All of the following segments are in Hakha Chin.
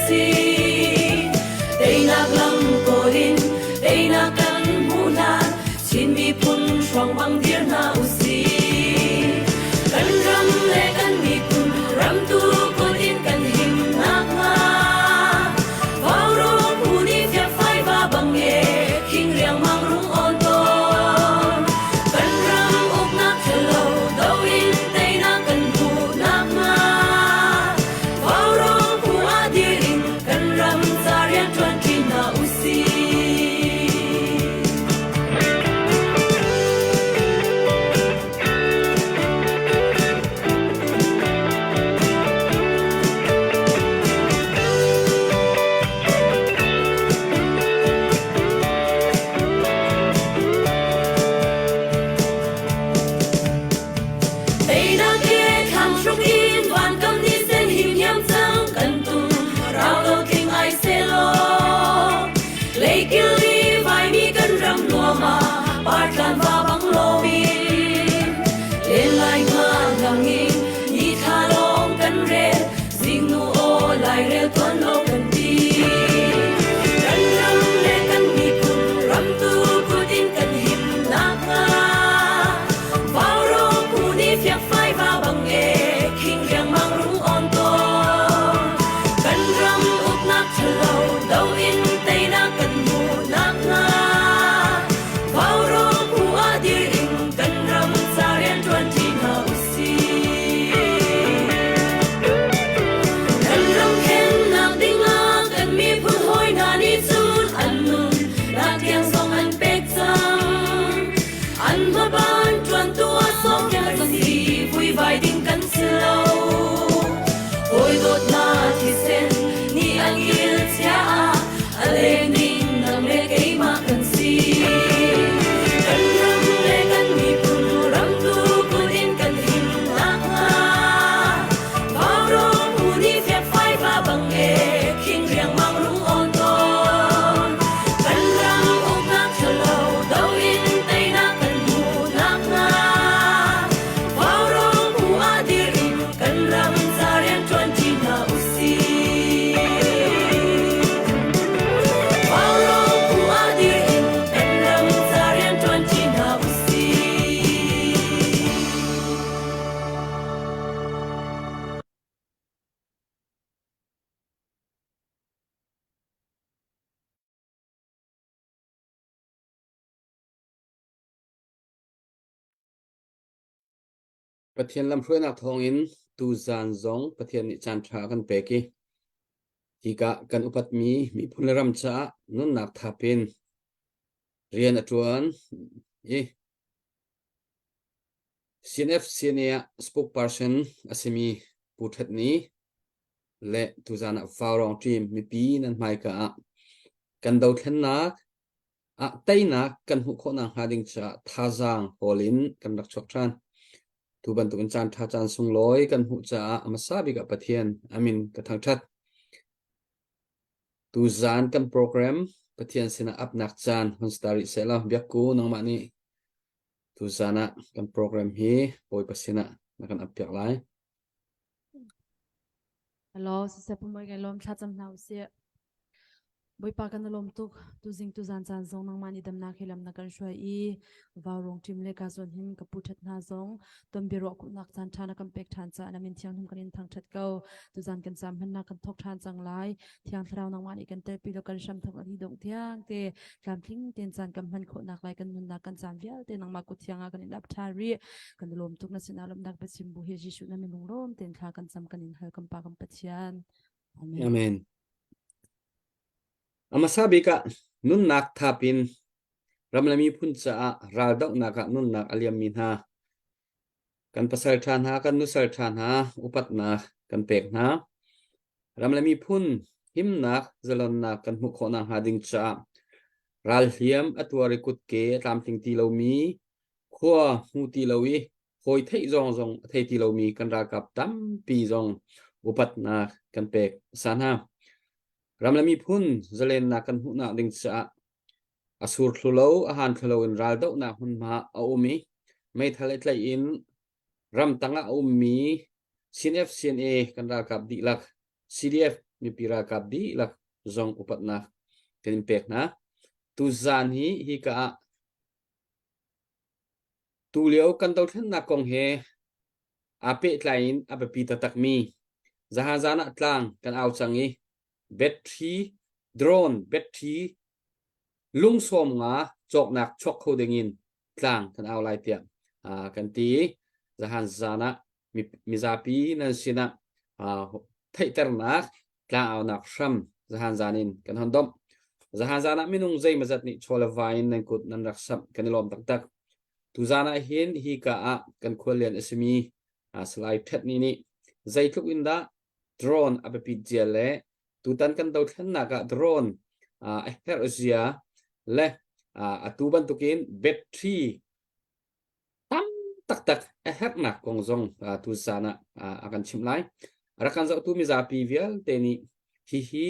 usih. Teinak lam kawl in teinak kan hmuh hlan Chin miphun hruang bang dir hna usih. Kan ram le kan miphun ramtu kut in kan him nakhnga Vaurawng phu nih fiakfai va bang e khing riangmang rung awn tawn. Kan ram uknak ṭhalo do in teinak kan hmuh nakhnga Vaurawng phu ah dir in kan ram ca rian ṭuanṭi hna usih. Teinak ke thlang hruk in vankam ni sen him hiam cang kan tum rau lo tling ai selaw leikil li vaimi kan ram nuam ah partlan va bang loin len lai nga ngang in ni thla lawng kan rel zingnu aw lairel tuan lo kan ti kan ram le kan miphun ramtu kut in kan him nakhnga Vaurawng phu nih fiakfai va bang e khing riangmang rung awn tawn kan ram uknak ṭhalo do in teinak kan hmuh nakhnga Vaurawng phu ah dir in kan ram ca rian ṭuan ṭi hna usih. Kan ram khennak dingah kan miphun hawi hna nih cun an nun nak tiang zong an pek cang. An hmaban ṭuantu ah sawmkel kan si vuivai ding kan si lo. Hawi dawtnak thisen nih an kil chia ah a leng ding nang le keimah kan si. Kan ram le kan miphun ramtu kut in kan him nakhnga Vaurawng phu nih fiakfai va bang e khing riangmang rung awn tawn. Kan ram uknak ṭhalo do in teinak kan hmuh nakhnga Vaurawng phu ah dir in kan ram ca rian ṭuanṭi hna usih. Vaurawng phu ah dir in kan ram ca rian ṭuanṭi hna usih. Pathian lamhruainak thawngin tuzaan zong Pathian nih caanṭha a kan pek i hika kan upatmi miphun le ram caah nunnak thap in rian a ṭuan i CNF CNA ah spokesperson a simi Pu Ṭhet Ni le tuzaan ah Vaurawng team mipi nan hmaika ah kan dothlennak ah teinak kan hmuh khawh nakhnga ding caah thazaang hawl in kan rak chuak ṭhan. Tu bantukin caan ṭha caan sunglawi kan hmuh caah a hmasa bik ah Pathian amin ka thangṭhat. Tuzaan kan program Pathian sinah apnak caan hun star rih sehlaw biakku nangmah nih tuzaan ah kan program hi Bawipa sinah na kan ap piak lai. Hello, siseh pumoi kai lawm thlacam hna usih. Bawipa kan i lawm tuk. Tuzing tuzan caan zong nangmah nih damnak he lam na kan hruai i vaurong ṭim le ka zawn hin ka pu ṭhat hna zong ton biaruah khawhnak caan ṭha na kan pek ṭhan caah na min thianghlim kan in thangṭhat ko. Tuzan kan caan hmannak kan thawk ṭhan cang lai. Thiang Thlarau nangmah nih kan telpi law kan hram thawk a dih dongh tiang te tlamtling tein caan kan hman khawhnak lai kan nunnak kan caan vialte nangmah kut thiang ah kan in ap ṭhan rih. Kan i lawm tuk na sinah lawmhnak biachim bu hi Jesuh na minung lawm tein thla kan cam kan in hal kan Pa kan Pathian. Amen. Amen. A hmasa bik ah nunnak thap in ram le miphun caah raldohnak ah nunnak a liammi hna kan pasal ṭha hna kan nusal ṭha hna upatnak kan pek hna. Ram le miphun himnak zalonnak kan hmuh khawh nakhnga ding caah ral hliam a tuar i kutke a tlamtling ti lomi khua hmu ti lo i hawi theih zong zong a thei ti lomi kan ralkap tampi zong upatnak kan pek sa hna. Ram le miphun zalennak kan hmuhnak ding caah a sur thlu lo, a han thlu lo in raldohnak hmunhma a um i meithal i tlaih in ramtang ah a ummi CNF CNA kan ralkap dihlak CDF. Mipi ralkap dihlak zong upatnak kan in pek hna. Tuzaan hi hika ah tulio kan dothlennak kong he aa pehtlai in a biapi taktakmi zahan zan ah tlang kan au cang i battery drone battery lungsawm nga cawknak chuak kho dingin tlang kan au lai tiah kan ti. Zahan zan ah mizapi nan sinah theihternak tlangaunak hram zahan zan in kan hon domh. Zahan zan ah minung zeimazat nih chaw le vai in nan kut nan rak samh kan i lawm taktak. Tuzan ah hin hi ka ah kan khuallian a simi Salai Thet Ni nih zeitluk in dah drone a biapit zia le tutan kan dothlennak ah drone a herh zia le atu bantukin battery tam taktak a herhnak kong zong tuzan ah a kan chimh lai. A rak kan zohtu mizapi vialte nih hihi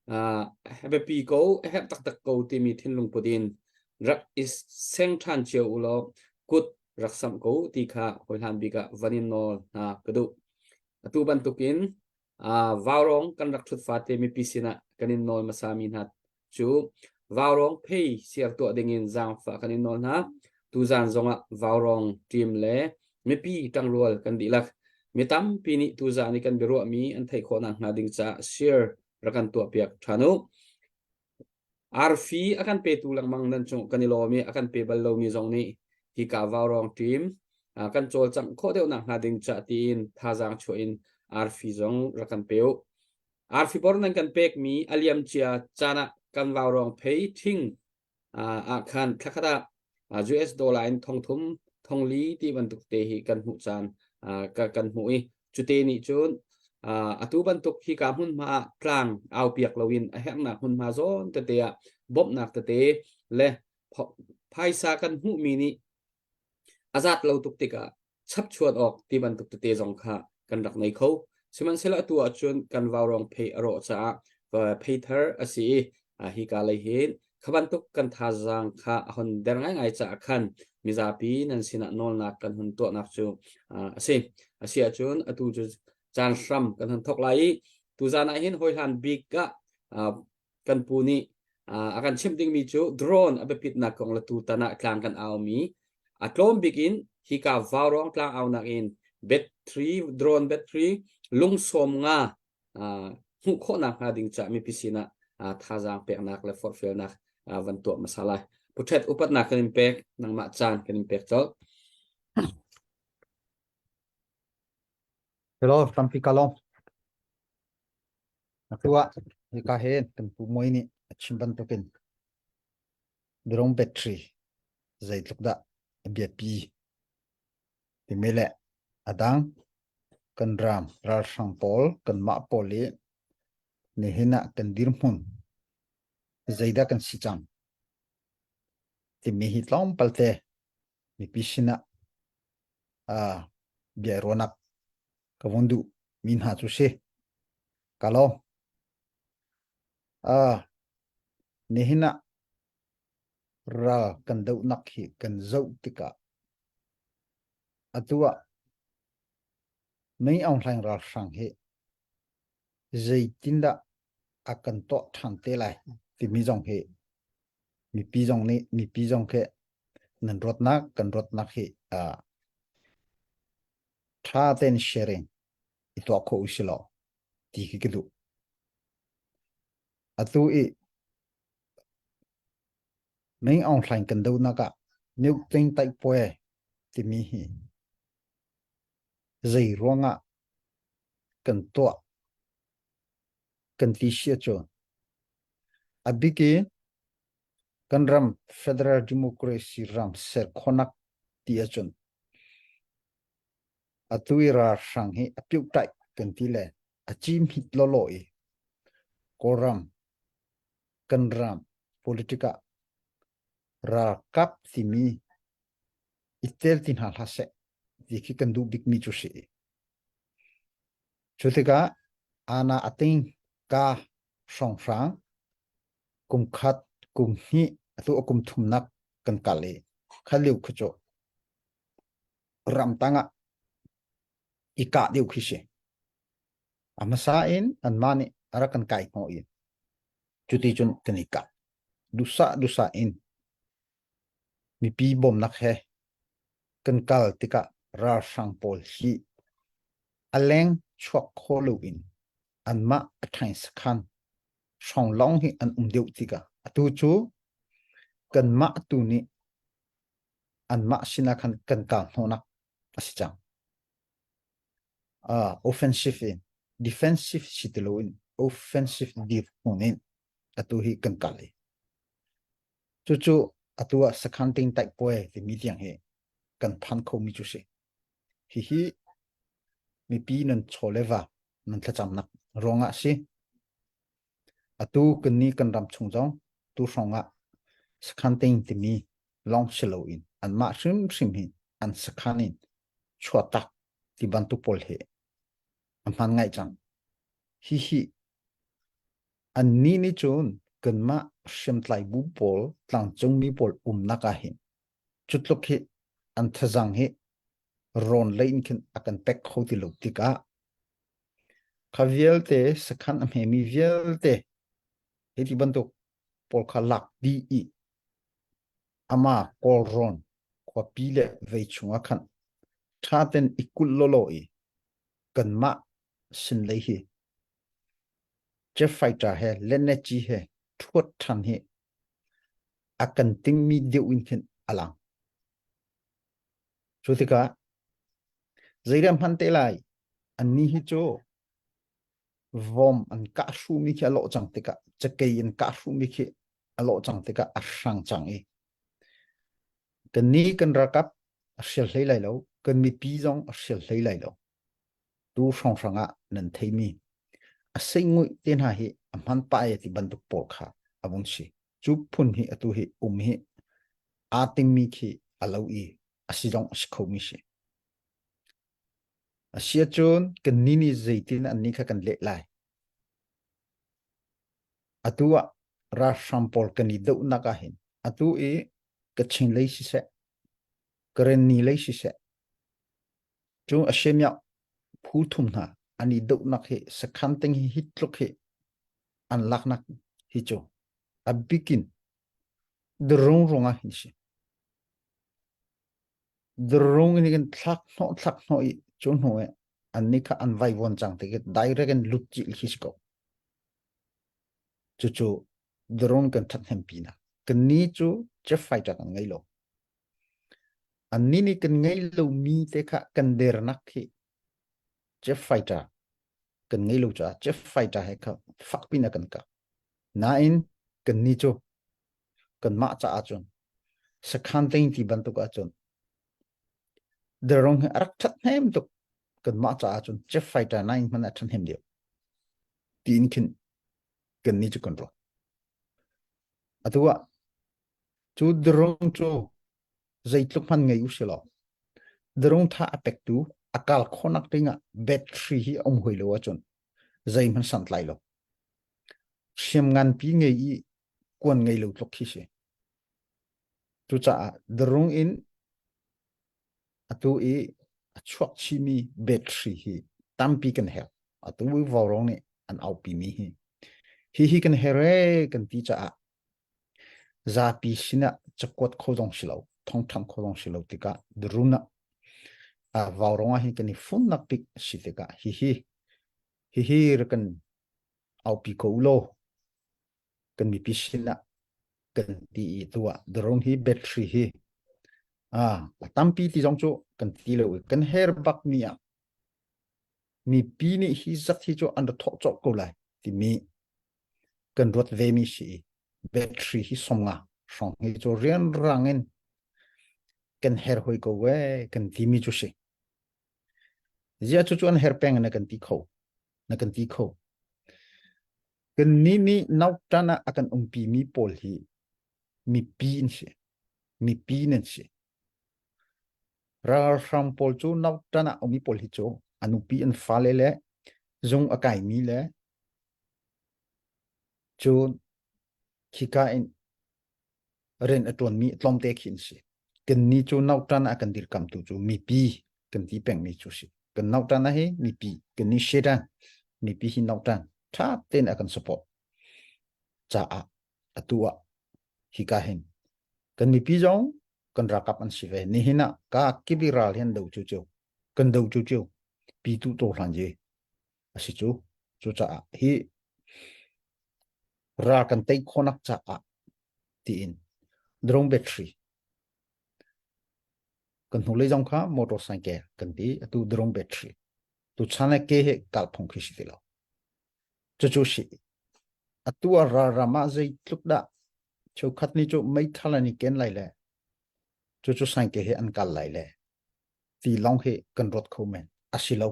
a biapi ko, a herh taktak ko timi thinlung put in rak i seng ṭhan cio u law kut rak samh ko ti kha hawihlan bik ah van in nawl hna ka duh. Atu bantukin Vaurawng kan rak ṭhut fate mipi sinah kan in nawl hmasami hna cu Vaurawng phei siar tuah dingin zaangfah kan in nawl hna. Tuzaan zongah Vaurawng team le mipi ṭangrual kan dihlak. Mi tampi nih tuzaan i kan biaruahmi an theih khawh nakhnga ding caah share rak kan tuahpiak ṭhan u. Arfi a kan petu lengmang nan cung kan i lawm i a kan pe bal lomi zong nih hika vaurawng team kan cawlcangh khawh deuh nakhnga ding cah tiin thazaang chuah in arfi zong rak kan pe u. Arfi bor nan kan pekmi a liam cia caan ah kan vaurawng phei thing ah khan thlakhat ah US dollar in thongthum thongli ti bantuk te hi kan hmuh caan kan hmuh i cute nih cun atu bantuk hi ka hmunhma ah tlang au piak loin a herhnak hmunhma zawn tete ah bawmhnak tete le phaisa kan hmuhmi nih a zat lo tuk tikah chapchuat awk ti bantuk tete zong kha kan rak nei kho. Sihmanhsehlaw atu ahcun kan vaurawng phei a rawh caah phei thar a si i hika lei hin kha bantuk kan thazaang kha a hon der ngaingai caah khan mizapi nan sinah nawlnak kan hun tuahnak cu a si. A si ahcun atu cu caan hram kan hun thawk lai i tuzaan ah hin hawihlan bik ah kan pu nih a kan chimh dingmi cu drone a biapitnak kong le tutan ah tlang kan aumi a tlawm bik in hika vaurawng tlang aunak in battery drone battery lungsawm nga hmuh khawhnak hnga ding ca mipi sinah thazaang peknak le forhfialnak van tuah hmasa lai. Puthet upatnak kan in pek nangmah caan kan in pek colh. Hello, tampi ka lawm. Atu ah hika hin kan pu Moi nih a chim bantukin drone battery zeitluk dah a biapi timi le a dang kan ram ralhrang pawl kanmah pawl i nihin ah kan dirhmun zeidah kan si cang timi hi tlawmpal te mipi sinah uh, bia ruahnak ka vun duh mi hna cu si. Ka lawm. Uh, nihin ah ral kan dohnak hi kan zoh tikah atu ah Mei Aung Hlaing ralhrang hi zeitindah a kan tuah ṭhan te lai timi zong hi mipi zong nih mipi zong khi nan ruatnak kan ruatnak hi uh, ṭha tein sharing i tuah khawh usih law ti khi ka duh. Atu i Ming Aung Hlaing kan dohnak ah Myoting Taihpuai timi hi zei ruangah kan tuah kan ti si ahcun a bik i kan ram Federal Democracy ram ser khawhnak ti ahcun Atu i ralhrang hi a piuhtaih kan ti le a cimhit lawlaw i Kawlram kan ram politic ah ralkap timi i tel ti hna hlah seh ti khi kan duh bikmi cu si. Cu tikah ana a ting ka hrawnghrang kum khat kum hnih atu a kum thumnak kan kal i kha liu khu cu ramtang ah i kah deuh khi si. A hmasa in anmah nih a rak kan kai hnawh i cuti cun kan i kap. Duhsah duhsah in mipi bawmnak he kan kal tikah ralhrang pawl hi a leng chuak kho loin anmah a ṭhaing sakhan hrawng lawng hi an um deuh tikah atu cu kanmah tu nih anmah sinah khan kan kal hnawhnak a si cang. Uh, offensive in defensive si ti loin offensive dirhmun in atu hi kan kal i cucu atu ah sakhan ting taih puai timi tiang hi kan phan khomi cu si. Hihi mipi nan chaw le va nan thlacamnak ruangah si. Atu kan ni kan ram chung zong tu hrawng ah sakhan ting timi lawng si loin anmah hrimhrim hi an sakhan in chuahtak ti bantuk pawl hi a hman ngai cang. Hihi annih nih cun kanmah hriamtlai bu pawl tlangcungmi pawl umnak ah hin cutluk hi an thazang hi rawn lei in khin a kan pek kho ti lo tikah kha vialte sakhan a hmemi vialte hi ti bantuk pawl kha lak dih i ama kawlrawn khuapi le vei chungah khan ṭha ten i kulh lawlaw i kanmah sin lei hi jet fighter he lenetci he ṭhuat ṭhan hi a kan tingmi deuh in khin a lang. Cu tikah zeidah hman te lai annih hi cu vom an kah hrumi khi a lawh cang tikah cakei in kah hrumi khi a lawh cang tikah a hrang cang i kannih kan ralkap a hrial hlei lai lo kan mipi zong a hrial hlei lai lo tu hrawnghrang ah nan theimi a seinguih te hna hi a hman pa e ti bantuk pawl kha a vung si cu phun hi atu hi um hi aa tingmi khi a lo i a si zong a si khomi si a si ahcun kan ni nih zeitin an ni kha kan leh lai atu ah ralhrang pawl kan i dohnak ah hin atu i Kachin lei siseh Karenni lei siseh cu a shemyak phu thum hna an i dohnak hi sakhan ting hi hi tluk hi an laknak hi cu a bikin drung rung ah hin si drung in kan thlak hnawh thlak hnawh i cu hnu i an ni kha an vai von cang te direct in lut chih khi si ko cucu drone kan thathnem pi na kan ni cu jet fighter kan ngei lo Annih nih kan ngeih lomi te kha kan dernak khi jet fighter kan ngei lo caah jet fighter he kha fakpi in a kan kah. Nain kannih cu kanmah caah cun sakhan teng ti bantuk ahcun drone hi a rak ṭhathnem tuk kanmah caah cun jet fighter nain hmanh a ṭhahnem deuh tiin khin kannih cu kan ruat. Atu ah Cu drone cu zeitluk hmanh ngei usih law drone tha a pektu a kal khawhnak dingah battery hi a um hoi lo ahcun zeihmanh santlai lo. Hriam nganpi ngei i kuan ngei lo tluk khi si. Cucaah drone in atu i a chuak chihmi battery hi tampi kan herh. Atu i vaurawng nih an aupimi hi. Hihi kan herh ee kan ti caah Zapi sinah cakuat kho zong si lo, thawngthang kho zong si lo tikah drone ah vaurawng ah hin kan i funnak bik a si tikah hihi hihi rak kan aupi ko u law kan mipi sinah kan ti i tu ah drone hi battery hi ah a tampi ti zong cu kan ti lo i kan her bak mi ah mipi nih hi zat hi cu an ra thawh cawk ko lai timi kan ruat ve mi si i battery hi 50 hrawng hi cu rianrang in kan her hoi ko we kan ti mi cu si zia cu cu an her peng na kan ti kho na kan ti kho kan ni nih nautan ah a kan umpi mi pawl hi mipi in si mipi nan si ralhrang pawl cu nautan ah ummi pawl hi cu anupi an fale le zung a kai mi le Cun khika in rian a ṭuanmi tlawmte khi an si. Kannih cu nauṭan ah kan dirkamtu cu mipi kan ti pengmi cu si. Kan nauṭan ah hi mipi, kannih Shedan, mipi hi nauṭan. Tha tein a kan support caah atu ah hika hin kan mipi zong kan ralkap an si ve. Nihin ah ka kibi ral hian do cu cu kan do cu cu pi tu to hlan je a si cu. Cucaah hi ral kan tei khawnak caah tiin drone battery kan hnulei zong kha motorcycle kan ti atu drone battery tu chan le ke he kal phung khi si ti lo cucu si atu a ral ram ah zeitluk dah cheukhat nih cu meithal an i ken lai le cucu saingke he an kal lai le ti lawng hi kan ruat kho men asi lo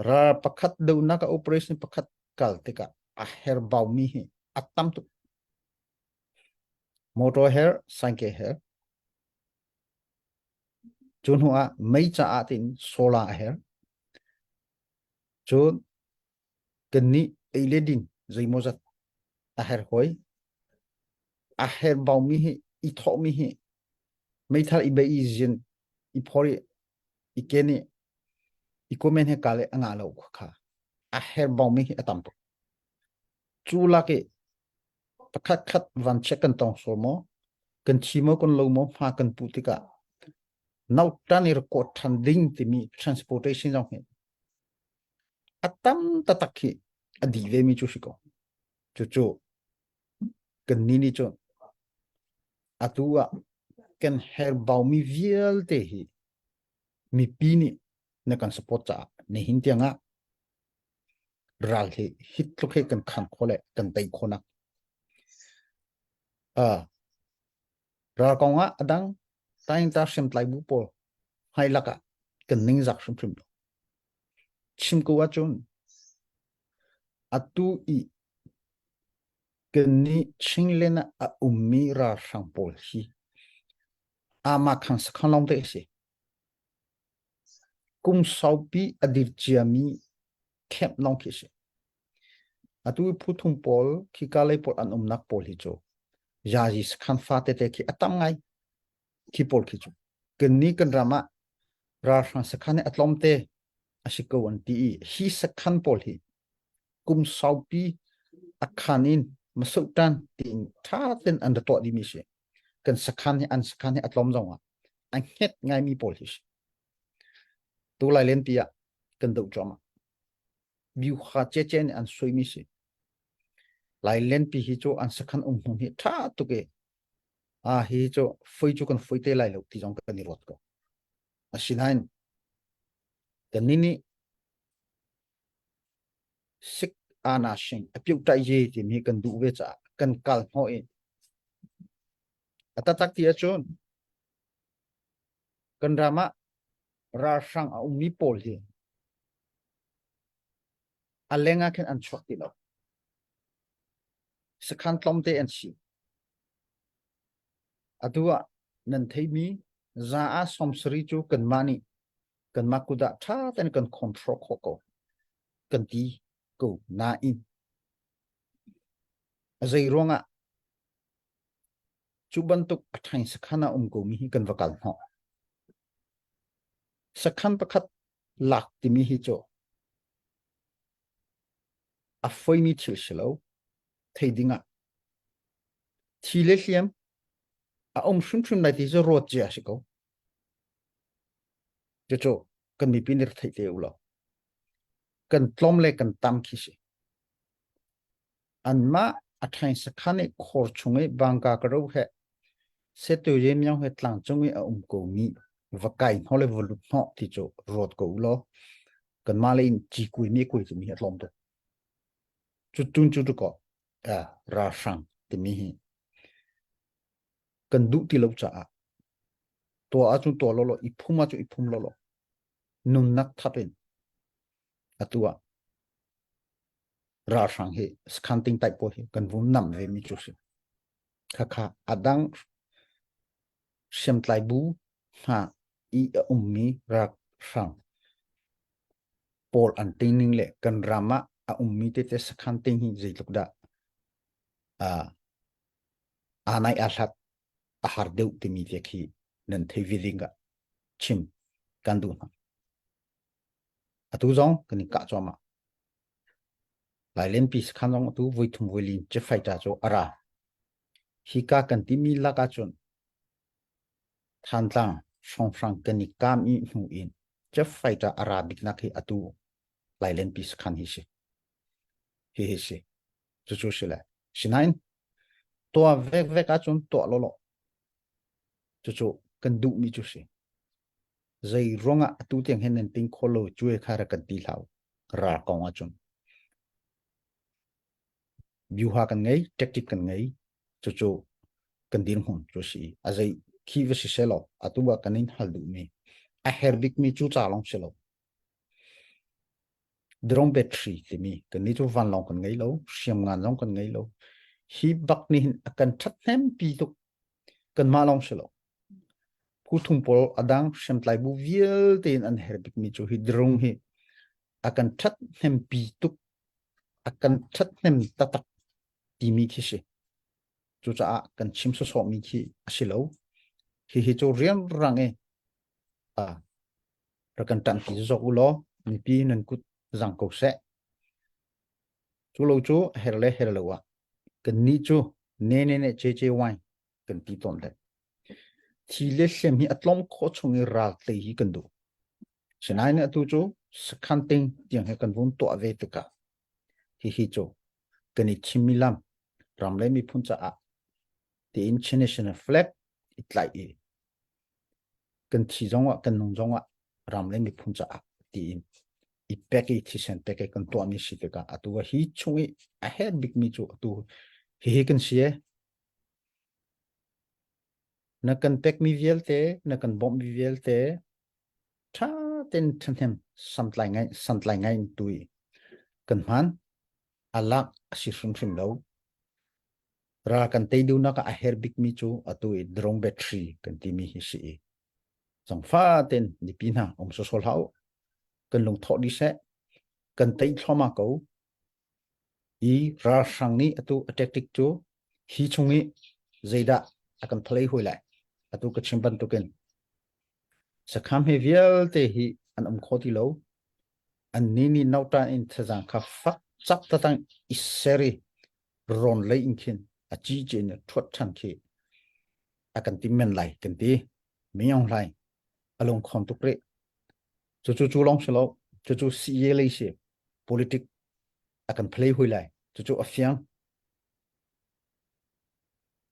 Ral pakhat dohnak ah operation pakhat kal tikah a herhbau mi hi a tam tuk. Motor her, sangke her. Cu hnu ah mei caah tin solar a her. Cun kannih ei le din zeimawzat a her hoi. A herhbau mi hi i thawh mi hi meithal i bei i zin i phor i i ken i i comment he ka le a ngah lo kha a herhbau mi hi a tam tuk. Cu lak i pakhat khat van check kan tong sual maw kan thi maw kan lo maw hma kan pu tikah nautan i record than ding timi transportation zong hi a tam taktak hi a dih ve mi cu si ko. Cucu kan ni nih cun atu ah kan herhbau mi vialte hi mipi nih na kan support caah nihin tiang ah ral hi hit tluk he kan khang kho le kan tei kho nak uh, ral kong ah adang taing ta hriamtlai bu pawl hmai lak ah kan ningzak hrimhrim lo chim ko ahcun atu i kannih Chinland ah a ummi ralhrang pawl hi ama khang sakhan lawng te a si. Kum saupi a dir ciami camp lawng khi a si. Atu i phuthung pawl khika lei pawl an umnak pawl hi cu yazi sakhan fa tete khi a tam ngai khi pawl khi cu. Kannih kan ram ah ralhrang sakhan hi a tlawmte a si ko an ti i hi sakhan pawl hi kum saupi a khan in masohtan tiin ṭha tein an ra tuah dihmi si. Kan sakhan hi an sakhan hi a tlawm zong ah a hnget ngaimi pawl hi si. Tu lai lenpi ah kan doh cuahmah. Biuha cece nih an suimi si. Lai lenpi hi cu an sakhan um hmun hi ṭha tuk i a hi cu foi cu kan foi te lai lo ti zong kan i ruat ko. Asinain kan nih nih sik ana shing a piu tai ye timi kan duh ve caah kan kal hnawh i a taktak ti ahcun kan ram ah ralhrang a ummi pawl hi a leng ah khin an chuak ti lo sakhan tlawmte an si atu ah nan theimi za a sawmsarih cu kanmah nih kanmah kut ah ṭha tein kan control khawh ko kan ti ko nain a zei ruangah cu bantuk a ṭhain sakhan ah um komi hi kan va kal hnawh sakhan pakhat lak timi hi cu a foimi thil si lo thei ding ah thi le hliam a um hrimhrim lai ti cu ruat cia si ko Cucu kan mipi nih rak theih te u law kan tlawm le kan tam khi si. Anmah a ṭhain sakhan i khor chung i bangka ka ro he setu ye myang he tlang cung i a um ko mi va kai hnawh le va lut hnawh ti cu ruat ko u law kanmah le in ci kui mi kui timi hi a tlawm tuk. Cu tun cu tu ko ralhrang timi hi kan duh ti lo caah tuah ahcun tuah lawlaw i phum ahcun i phum lawlaw nunnak thap in atu ah ralhrang hi sakhan ting tai pawl hi kan vun nam ve mi cu si khakha adang hriamtlai bu hna i a ummi ralhrang pawl an ting ning le kan ram ah a ummi tete sakhan ting hi zeitluk dah aa naih aa hlat a har deuh timi te khi nan thei ve ding ah chim kan duh hna. Atu zong kan in kah cuahmah. Lailenpi sakhan zong atu voithum voili jet fighter cu a ra. Hika kan timi lak ahcun Thantlang hrawnghrang kan i kaam i hnu in jet fighter a ra biknak hi atu Lailenpi sakhan hi si. Hihi si. Cucu si le. Sinain tuah vekvek ahcun tuah lawlaw. Cucu kan duhmi cu si. Zei ruangah atu tiang hin nan ting kho lo cuai kha rak kan ti hlah u. Ral kong ahcun. Vyuha kan ngei, tactic kan ngei. Cucu kan dirhmun cu si. A zei khi va si selaw atu ah kan in hal duhmi a her bikmi cu ca lawng si lo. Drone battery timi kannih cu vanlawng kan ngei lo, hriamngan zong kan ngei lo. Hi bak nih hin a kan ṭhathnempi tuk. Kanmah lawng si lo. Phu thung pawl a dang hriamtlai bu vialte in an herh bikmi cu hi drone hi a kan ṭhathnempi tuk, a kan ṭhathnem taktak timi khi si. Cucaah kan chim sawsawhmi khi a si lo. Hihi cu rianrang i a rak kan ṭanhpi zawk u law mipi nan kut zang ko seh. Cu lo cu her le her lo ah kannih cu ne ne ne ce ce wine kan ti tawn le. Thi le hlem hi a tlawm khawh chung i ral tlei hi kan duh. Sinain atu cu sakhan ting tiang he kan vun tuah ve tikah hihi cu kan i thimmi lam ram le miphun caah tiin Chin National Flag i tlaih i kan thi zongah kan nung zongah ram le miphun caah tiin i pek i thisen pek i kan tuahmi si tikah atu ah hi chung i a herh bikmi cu atu hihi kan si e na kan pekmi vialte na kan bawmhmi vialte ṭha tein ṭhahnem santlai ngai santlai ngai in tu i kan hman a lak a si hrimhrim lo Ral kan tei duhnak ah a herh bikmi cu atu i drone battery kan timi hi si i zangfa tein mipi hna um sawsawh hlah u. Kan lungthawh dih seh. Kan tei thluahmah ko. I ralhrang nih atu a tactic cu hi chung i zeidah a kan phalei hui lai. Atu ka chim bantukin sakham he vialte hi an um kho ti lo. An ni nih nautan in thazang kha fak cak tatang i ser i rawn lei in khin a ci ce in ṭhuat ṭhan khi a kan tim men lai kan ti. Mi Aung Hlaing a lungkhon tuk rih. Cucu cu lawng si lo, cucu CA lei si politic a kan play hui lai. Cucu a fiang.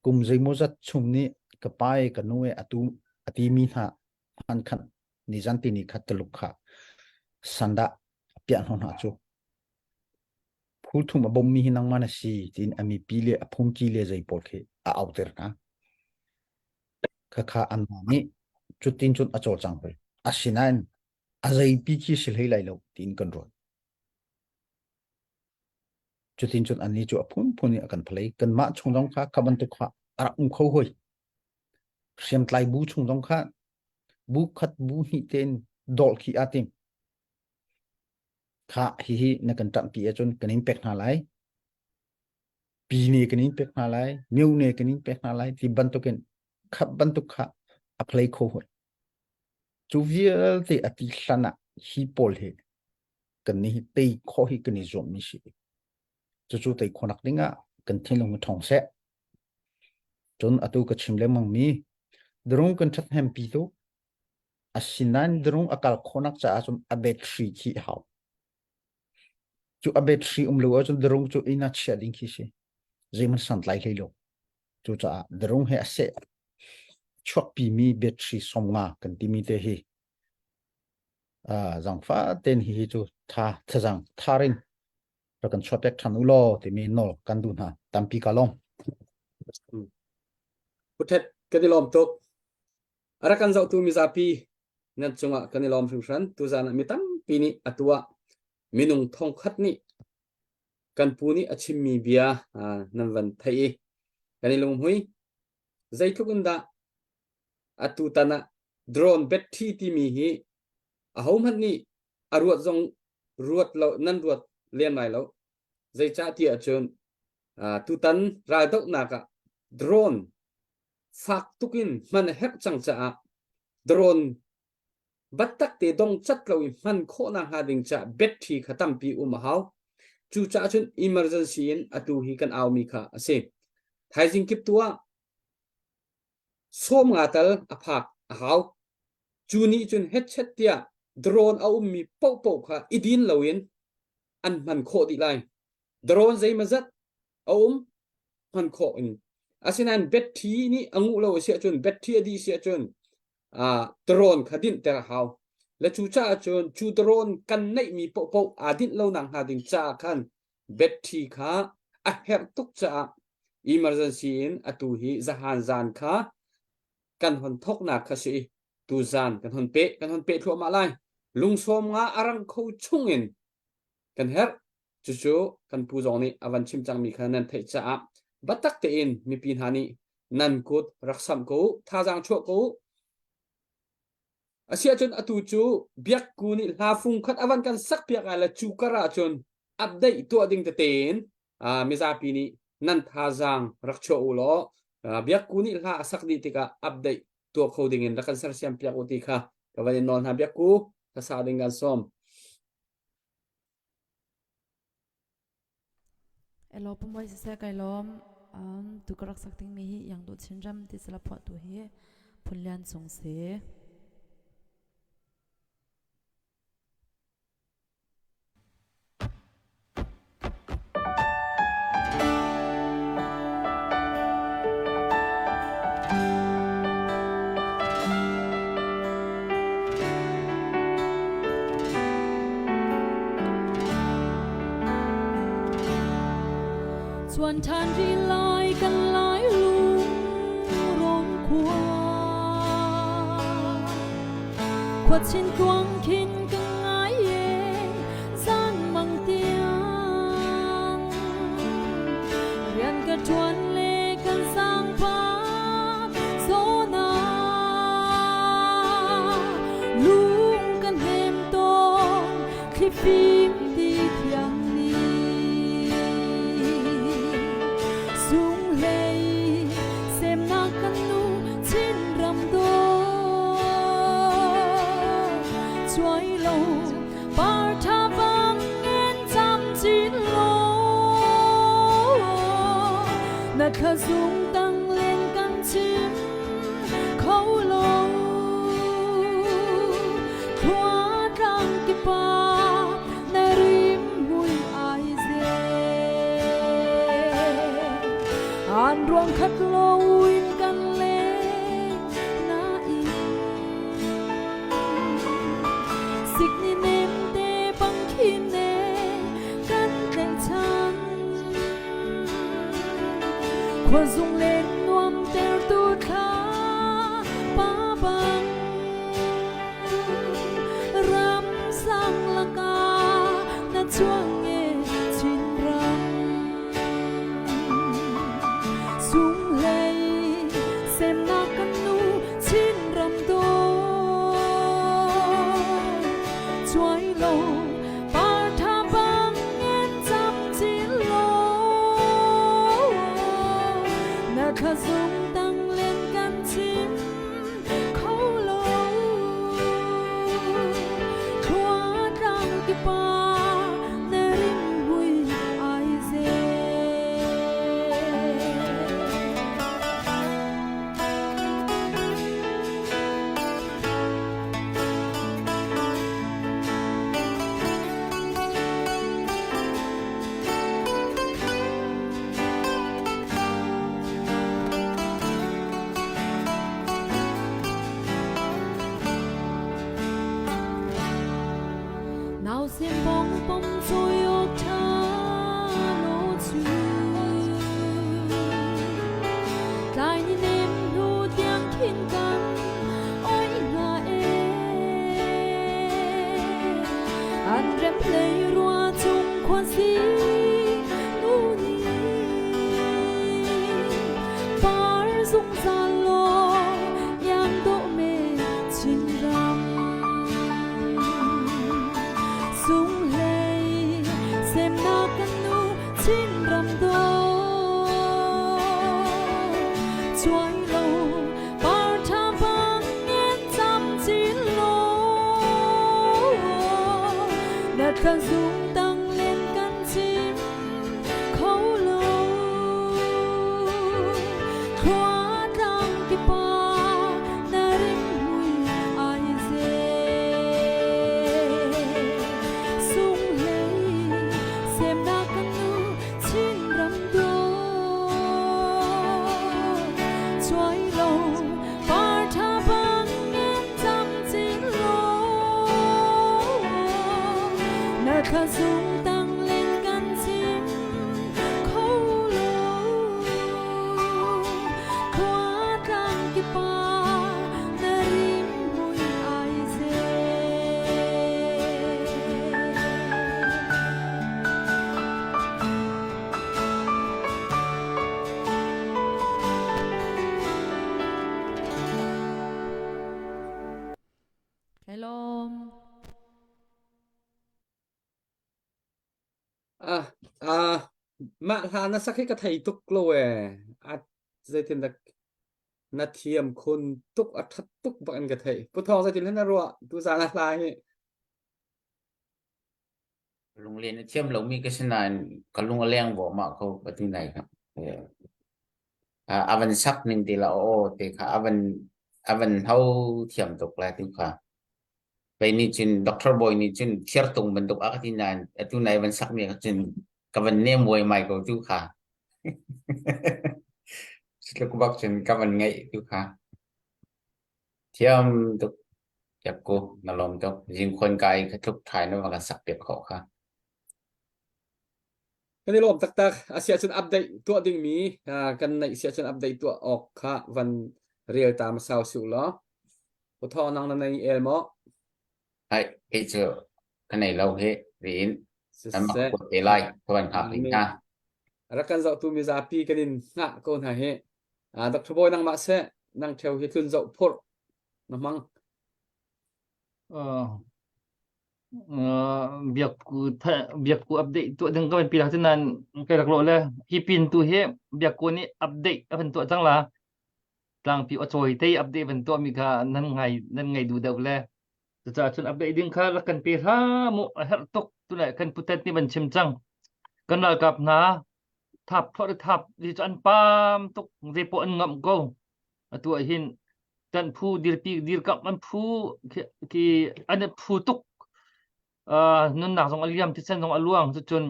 Kum zeimawzat chung nih ka pa e ka nu e atu a ti mi hna hman khan nizan ti ni khat Tuluk kha sandah a piah hno hna cu. Phulthum a bommi hi nangmah na si tiin a mipi le a phungki le zei pawl khi a auter hna. Khakha anmah nih cutin cun a cawlcang hoi. Asinain a zeipi khi si hlei lai lo tiin kan ruat. Cutin cun annih cu a phunphun in a kan phalei. Kanmah chung zong kha kha bantuk kha a rak um kho hoi. Hriamtlai bu chung zong kha bu khat bu hnih tein dawlh khi aa tim. Khah hihi na kan ṭamhpi ahcun kan in pek hna lai. Pi ne kan in pek hna lai, mio ne kan in pek hna lai ti bantukin khat bantuk kha a play kho hoi. Cu vialte a ti hlan ah hi pawl hi kan nih hi tei khawh hi kan i zuammi si. Cucu tei khawhnak ding ah kan thinlung hi ṭhawng seh. Cun atu ka chim lengmang mi drone kan ṭhathnempi tu Asinain drone a kal khawhnak caah cun a battery khi a hau. Cu a battery um lo ahcun drone cu inn ah chiah ding khi si. Zeihmanh santlai hlei lo. Cucaah drone he a seh chuakpimi battery 50 kan timi te hi uh, zangfa ten hi hi cu tha thazang tharin rak kan chuah pek ṭhan u law timi nawl kan duh hna tampi ka lawm. Puthet kan i lawm tuk. A rak kan zohtu mizapi nan cungah kan i lawm hringhran. Tuzan ah mi tampi nih atu ah minung thongkhat nih kan pu nih a chimmi bia nan van theih i kan i lunghmui. Zeitluk in dah atu tan ah drone battery timi hi ahohmanh nih a ruat zong ruat lo nan ruat lem lai lo. Zeicah ti ahcun tutan raldohnak ah drone fak tuk in hman a herh cang caah drone battak te dong cat lo i hman khawhnak hnga ding caah battery kha tampi um a hau. Cucaah cun emergency in atu hi kan aumi kha a si. Thaizing kip tu ah 50 tal a phak a hau. Cu nih cun hetchet tiah drone a ummi paohpaoh kha i din loin an hman khawh dih lai. Drone zeimazat a um hman khawh in. Asinain battery nih a nguh lo a si ahcun battery a dih si ahcun drone kha dinhter a hau. Le cu caah cun cu drone kan neihmi paohpaoh aa dinh lo nak hnga ding caah khan battery kha a herh tuk caah emergency in atu hi zahan zan kha kan hon thoknak kha si tu zan kan hon peh kan hon peh thluahmah lai. Lungsawm nga a rang kho chung in kan herh. Cucu kan pu zong nih a van chim cangmi kha nan theih caah biatak tein mipi hna nih nan kut rak samh ko u, thazaang chuah ko u. Asiahcun atu cu biakku nih hla fung khat a van kan sak piak ai le cu kar ahcun update tuah ding tete in mizapi nih nan thazaang rak chuah u law biakku nih hla a sak dih tikah update tuah kho ding in rak kan sersiam piak u ti kha ka van in nawl hna biakku hlasa ding kan sawm. Elaw pumoi siseh kai lawm. Tu ka rak sak dingmi hi Iangduh Chinram ti sala phuahtu hi Phunlian Cung si. Chuan ṭhan rih lai kan lai lung khua Khuachin tluang khin ka ngai e zan mang tiang Rian ka ṭuan le kan sang pa zona Lung kan hem tawn thlifim ti thiang ni Sung hlei semnak kan nu Chinram dawt Chuai lo par tha bang en cham chin lo Na thla zung tang len kan chim kho lo Khua tlang kipa na rim mui ai ze An ruang khat lo in kan leng na in Sikni nem te bang khin ne kan tlaihchan Khuazung len nuam ter tu thla pa bang Ram sang laka na chuang e Chinram Sung hlei semnak kan nu Chinram dawt Chuai lo par tha bang en cham chin lo Na thla zung tang len kan chim kho lo Khua tlang kipa na rim hui ai ze. Nausen bong pom chui ok tha lo chu Tlai ni nem hnu tiang khin kan oi nga e An rem hlei rua chung khua si nu ni Par zungzal lo iang do me Chinram Sung hlei semnak kan nu Chinram dawt Chuai lo par tha bang en cham chin lo Na thla zung tang len kan chim. Thla sung tang len kan chim kho lo. Khua tlang kip ah na rim mui ai se. Kai lawm. Ah, ah, mah hla na sak hi ka thei tuk lo ee. A zeitin dah na thiam khun tuk a that tuk bak in ka thei. Pu Thawng zeitin na ruah tu zan a hla hi. Lunglen a thiam lomi ka si nain ka lung a leng vawmah ko ka ti nai kha. A van sak ning ti la aw te kha a van a van ho thiam tuk la tu kha. Pei nih cun Doctor Bawi nih cun thirtung bantuk a ka ti nain atu nai van sak mi cun ka van nem vuai mai ko tu kha. Tluk bak cun ka van ngaih tu kha. Thiam tuk Yak ku na lawm tuk. Zingkhuan kai kha tluk ṭhai na va kan sak piak khawh kha. Kan i lawm taktak. A si ahcun update tuah dingmi kan neih si ahcun update tuah awk kha van rel ta hmasa usih law. Pu Thawng nang na nei el maw? Hai, kei cu ka nei lo hi riin nan mak Siseh. kuat te lai ka van hngak rih hna. Rak kan zohtu mizapi kan in hngah ko hna hi. Dr. Bawi nangmah seh nang ṭheo hi tlun zoh phurh na hmang. Uh, biakku biakku update tuah ding ka van pi la nain kai rak lo le hi pin tu hi biakku nih update a van tuah cang la tlangpi a cawi te update van tuah mi kha nan ngai nan ngai duh deuh le cucaah cun update ding kha rak kan pe hram mu a herh tuk tunai kan putet nih van chim cang kan ralkap hna thap thawt thap hi cu an pam tuk zei poh an ngamh ko atu ah hin kan phu dirpi dirkamh an phu khi an phu tuk nunnak zong a liam thisen zong a luang cucun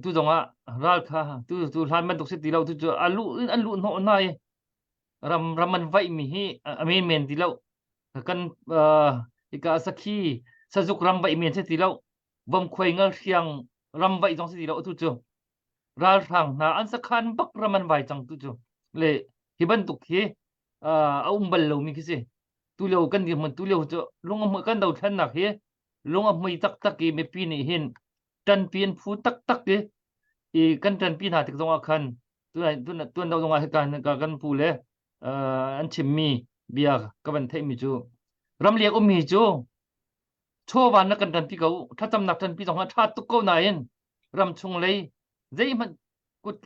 tu zong ah ral kha tu tu hlan bantuk si ti lo tu cu a lu in an luh hnawh hna i ram ram an vaih mi hi a men men ti lo kan hika sakhi sazuk ram vaih men si ti lo vomkhuai ngalhriang ram vaih zong si ti lo tu cu ralhrang hna an sakhan bak ram an vai cang tu cu le hi bantuk hi a um bal lomi khi si tu lio kan dirhmun tu lio cu lung a kan dothlennak hi lung a hmui taktak i mipi nih hin ṭanpi an phu taktak i i kan ṭanpi hna tik zongah khan tuan do zongah hika kan pu le an chimmi bia ka van theihmi cu ramliak ummi cu chawva na kan ṭanpi ko thlacamnak ṭanpi zong a ṭha tuk ko nain ramchung lei zeihmanh kut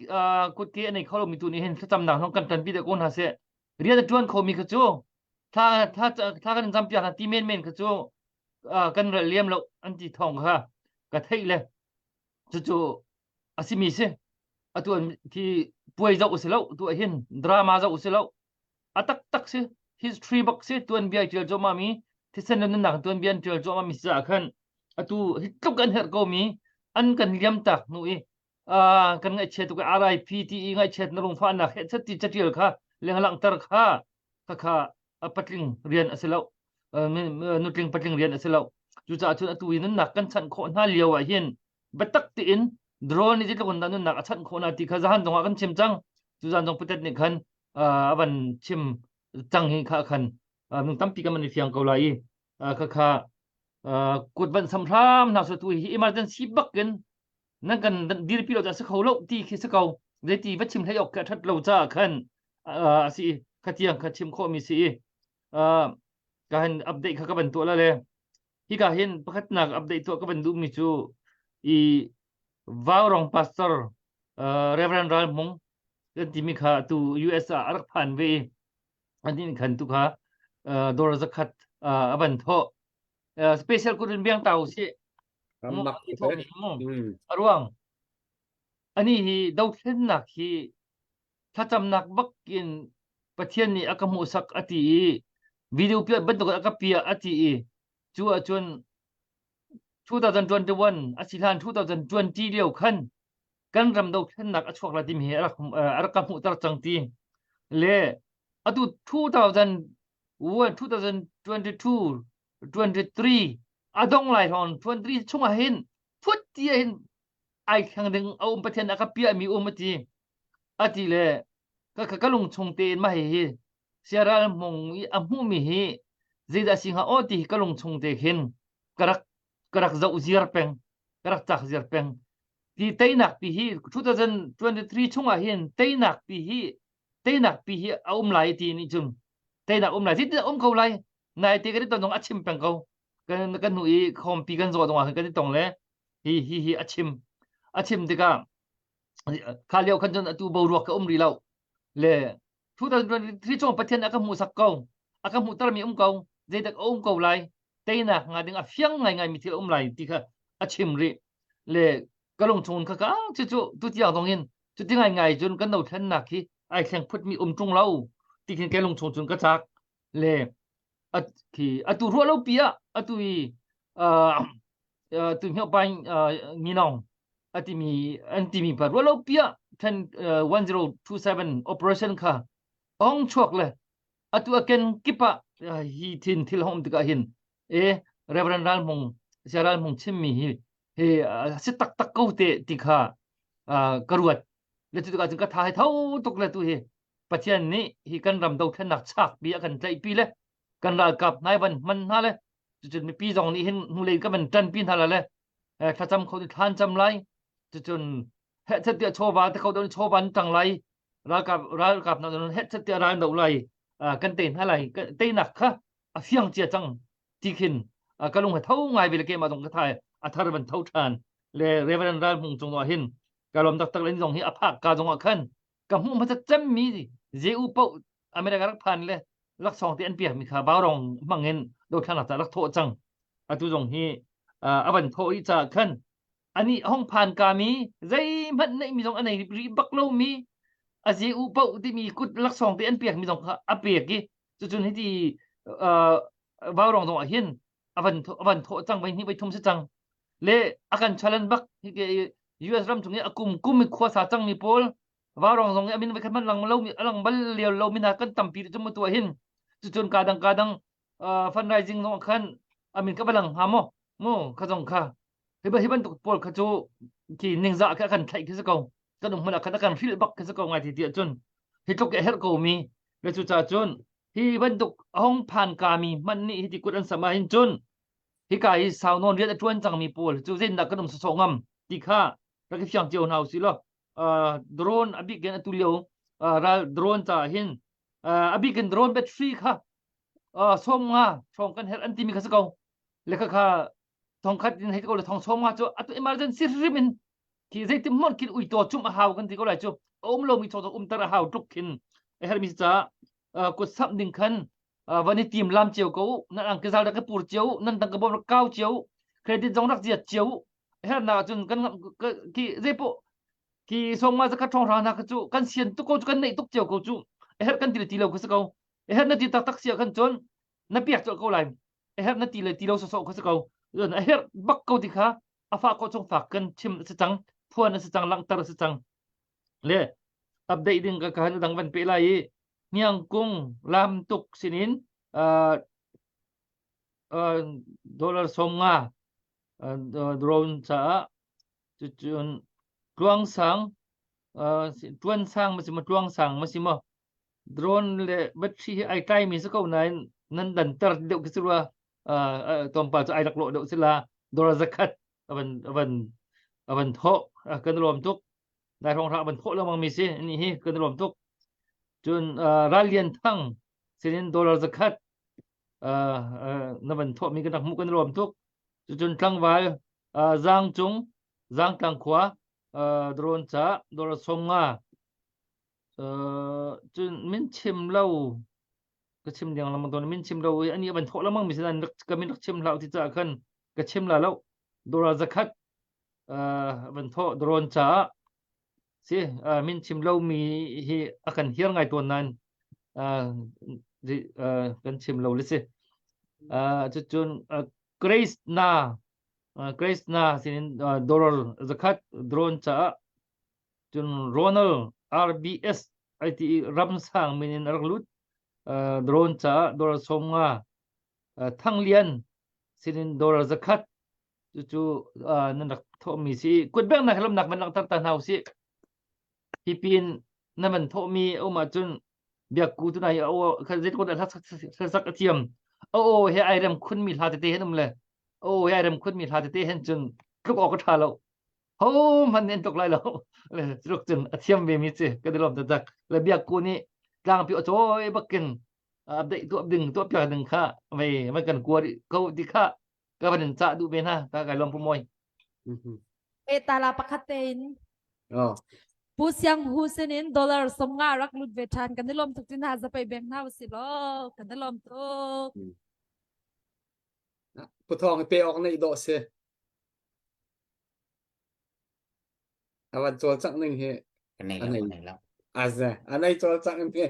kutke a nei kho lomi tu nih hin thlacamnak zong kan ṭanpi deuh ko hna seh rian a ṭuan khomi kha cu thla thla thla kan campiak hna ti menmen kha cu kan ral liam lo an ti thawng kha ka theih le cucu a simi si atu an khi puai zoh si lo tu ah hin drama zoh si lo a taktak si history bak si tuanbia ṭial cuahmah mi thisen le nunnak tuanbia an ṭial cuahmah mi si caah khan atu hi tluk an herh ko mi an kan liam tak hnu i kan ngaihchiat tuk RIP ti i ngaihchiat na lungfahnak he chat ti catial kha lenglanghter kha kha kha patling rian a si lo nutling patling rian a si lo cucaah cun atu i nunnak kan chanh khawh hna lio ah hin biatak tein drone nih zeitluk in dah nunnak a chanh khawh na ti kha zahan zong ah kan chim cang cu zan zong putet nih khan a van chim cang hi kha khan nung tampi kan man i fiang ko lai i kha kha kut van sam hram hna so tu hi emergency bak in nan kan dirpi lo ca si kho lo ti khi si ko zeiti va chim hlei ok kha that lo ca khan a si kha tiang kha chim khawh mi si i ka han update kha ka van tuah la le hika hin pakhatnak update tuah ka van duhmi cu i Vaurong pastor uh, Reverend Ral Hmung kan timi kha tu US ah a rak phan ve i an khan tu kha uh, dor zakhat uh, a van thawh uh, special kurin biang tau si Rammak a ruang ani hi dothlennak hi thlacamnak bak in Pathian nih a ka hmuhsak a ti i video piah bantuk a ka piah a ti i cu ahcun 2021 a si hlan 2020 lio khan kan ram dothlennak a chuak la timi hi a rak a rak ka hmuhter cang ti le atu 2001 2022 23 a dong lai hrawng 23 chungah hin. phut ti hin ai thleng ding a um Pathian a ka piah mi um ati ati le ka ka lung chung tein mah hi siaral hmung i a hmuh mi hi zeidah si hnga aw ti hi ka lung chung te khin ka rak ka rak zoh ziar peng ka rak cak ziar peng ti teinak pi hi 2023 chungah hin teinak pi hi teinak pi hi a um lai ti nih cun teinak um lai zeitin um ko lai nai te kan i ton zong a chim peng ko kan kan hnu i khawmpi kan zawh zongah kan i tong le hi hi hi a chim a chim tikah kha lio khan cun atu boruak ka um rih lo le 2023 chung Pathian a ka hmuhsak ko a ka hmuhter mi um ko zeidak a um ko lai teinak nga ding a fiang ngai ngai mi thil a um lai ti kha a chim rih le ka lung chung kha ka cu cu tu tiang zong in cu ti ngai ngai cun kan no thlennak hi ai thleng phut mi um ṭung lo ti khin ke lung chung cun ka cak le khi atu ruah lo pi ah atu i tu hmyo paing nginong atimi an timi pa ruah lo pi ah 1027 operation kha ong chuak le atu aken kipa hi thin thil hong tikah hin e Reverend Ral Hmung Sia Ral Hmung chimmi hi hi si tak tak ko te ti kha ka ruat le cu tikah cun ka tha he tho tuk le tu hi Pathian nih hi kan ram dothlennak chakpi a kan tlaihpi le kan ralkap hnai van hman hna le cucun mipi zong nih hin hnulei kan van ṭanpi hna la le thlacam kho ni thlan cam lai cucun hehchet tiah chawva te kho don chawva an ṭang lai ralkap ralkap hna don hehchet tiah ral do lai kan te hna lai teinak kha a fiang cia cang ti khin ka lung he tho ngai ve le keimah zong ka thai a thar van tho ṭhan le Reverend Ral Hmung cung ah hin ka lawm taktak le zong hi a phak ka zong ah khan ka hmuh hmasa cemmi JU paoh America rak phan le laksawng te an piak mi kha Vaurong hmang in dothlannak ca rak thawh cang atu zong hi a van thawh i ca khan ani hong phan ka mi zeihmanh neih mi zong a nei rih bak lo mi a JU paoh timi kut laksawng te an piak mi zong kha a pek i cucun hiti Vaurong zong ah hin a van a van thawh cang voi hnih voi thum si cang le a kan challenge bak US ram chung i a kum kum i khua sa cang mi pawl Vaurong zong i a min voi khat hmanh lang lo mi a lang bal lio lo mi hna kan tampi cu mu tuah hin cucun ka dang ka dang fundraising zong khan a min ka va lang hnga maw mu kha zong kha hi hi bantuk pawl kha cu khi ningzah kha kan thlaih khi si ko kan um hmun ah khan a kan hrilh bak khi si ko ngai ti ti ahcun hi tluk a herh ko mi le cu ca cun hi bantuk a hong phan kami hmanh nih hiti kut an sam ahhin cun hika hi sau nawn rian a ṭuan cangmi pawl cu zeitindah kan um sawsawh ngam ti kha rak i fiang cio hna usih law drone a bik in atu lio ral drone caah hin a bik in drone battery kha sawm nga hrawng kan herh an timi kha si ko le kha kha thong khat in hei ko le thong sawm nga cu atu emergency hrim in khi zeitin hmanh khin uitaw cumh a hau kan ti ko lai cu a um lomi chawng umter a hau tluk khin a herhmi ca kut samh ding khan van i tim lam cio ko nan ang kizal rak pur cio nan tang ka bom rak kau cio credit zong rak ziat cio hernak cun kan ki zeipo ki songma zakhat thong ra na ka cu kan sian tuk ko cu kan neih tuk cio ko cu her kan ti ti lo ka si ko her na ti tak tak sia kan cun na piak col ko lai her na ti le ti lo so so ka si ko a her bak ko ti kha a fah khawh chung fak kan chim a si cang phuan a si cang langhter a si cang le update ding ka kan dang van pe lai i hniang kung lam tuk sinin uh, uh, dollar som nga uh, drone caah cucun tluang sang uh, tuan sang ma si ma tluang sang ma si ma drone le battery hi ai tlai mi si ko nain nan dan ter deuh khi si rua tlawmpal cu ai rak lawh deuh sila dollar zakhat avan avan avan thawh kan lawm tuk dai hrawng hra avan thawh lengmang mi si ni hi kan lawm tuk cun ral lian thang sinin dollar zakhat na van thawh mi kan rak hmuh kan lawm tuk cun tlangval zang cung zang tlang khua drone ca dollar som nga cun min chim lo ka chim ding lengmang tawn min chim lo i ani van thawh lengmang mi sin ka min rak chim hlah ti caah khan ka chim la lo dora zakhat van thawh drone caah si min chim lo mi hi a kan hiar ngai tawn nain kan chim lo le si cucun Grace na Grace na sinin dollar zakhat drone caah Cun Ronald RBS ai ti i ramsang min in a rak lut. Drone caah dollar 50. Thanglian sinin dollar 100. Cucu nan rak thawhmi si. Kutbengnak he lawmhnak van langhter ta hna usih. Hi pin na van thawhmi a um ahcun biakku tu nai a aw kha zeitluk in hla sak a thiam. A aw he ai rem khunmi hla tete hen um le a aw he ai rem khunmi hla tete hen cun tluk awk a ṭha lo. Ho hmanh nih an tluk lai lo. Le tluk cun a thiam ve mi si ka ti lawm taktak. Le biakku nih tlangpi aw cawi bakin update tuah ding tuah piak ding kha vei van kan kua rih ko ti kha ka van in cah duh ve hna ka kai lawm pu moi e tala pakhat te in oh Pu Siang Hu sin in dollar somnga rak lut ve than kan i lawm tuk tin ha zapai bank hna usi law kan i lawm tuk Pu Thawng pe awk nei dawh si A van cawlcangh ning hi Ka nei lo, ka nei lo. Aze, a nei cawlcangh mi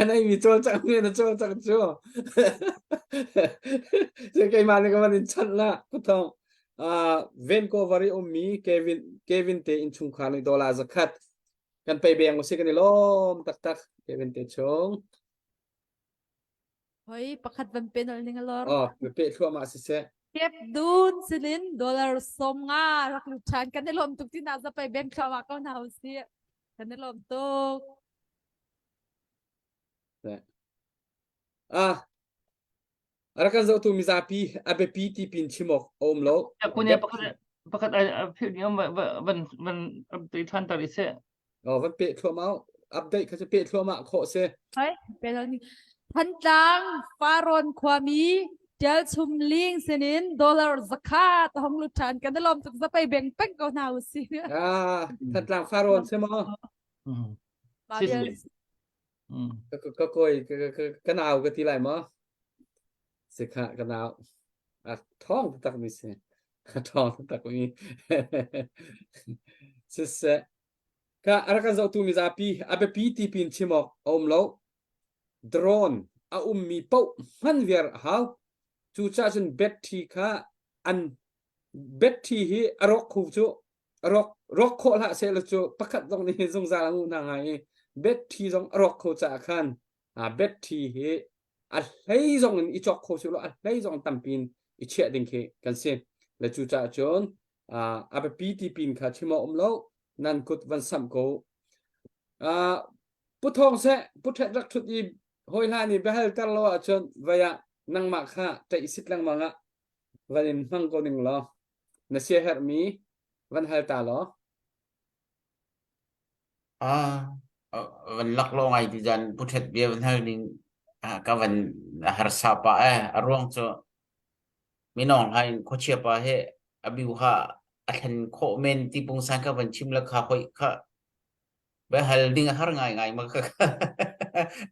a nei mi cawlcangh mi na cawlcangh cu. Se keimah nih ka van in chanh la kuthong. Uh, Vancouver i ummi Kevin Kevin te innchungkhar nih dollar zakhat kan pei beng usih kan i lawm taktak Kevin te chung. Hoi pakhat van pe nol ning alor. Oh, pe thluahmah siseh. Kep dun sinin dollar som nga rak lut than kan i lawm tuk tina zapai bank thluahmah ko hna usih. Kan i lawm tuk. Ah, rak kan zohtu mizapi a biapi ti pin chim awk a um lo. Kune pakhat pakhat a philh ni om van van update than tar iseh. Oh, van peh thluahmah update kha cu peh thluahmah khawh si. Hai, pe lo ni. Thantlang Faron khuami Tial Chum Ling sinin dollar zakhat hong lut than kan lom tuk zapai beng peng ko hna usi. Ah, Thantlang Faron si maw? Ma bial Ka ka koi ka ka ka nau ka ti lai maw? Si kha ka nau. A thong taktak mi si. A thong taktak mi. Siseh Ka a rak kan zohtu mizapi a biapi ti pin chim awk a um lo. Drone a ummi paoh hman viar a hau. Cucaah cun battery kha an battery hi a rawk khu cu a rawk rawk khawh hlah sehlaw cu pakhat zong nih zungzal a nguh hna hnga i battery zong a rawk kho caah khan battery hi a hlei zong in i cawk kho si law a hlei zong tampi in i chiah ding khi kan si. Le cucaah cun a biapi ti pin kha chim a um lo nan kut van samh ko. Pu Thawng seh Pu Ṭhet rak ṭhut i hawi hlan i biahal ter lo ahcun vai ah nangmah kha ṭaih sit lengmang ah van in hmang ko ning law na siaherhmi van hal ta law. Ah, van lak lo ngai ti jan Pu Ṭhet bia van hal ning ka van harsa pah eh a ruang cu Minawng hlain khuachia pa he a biu ha a thlen khawh men ti pungsan ka van chim le kha hoi kha hal ding a har ngai ngai ma ka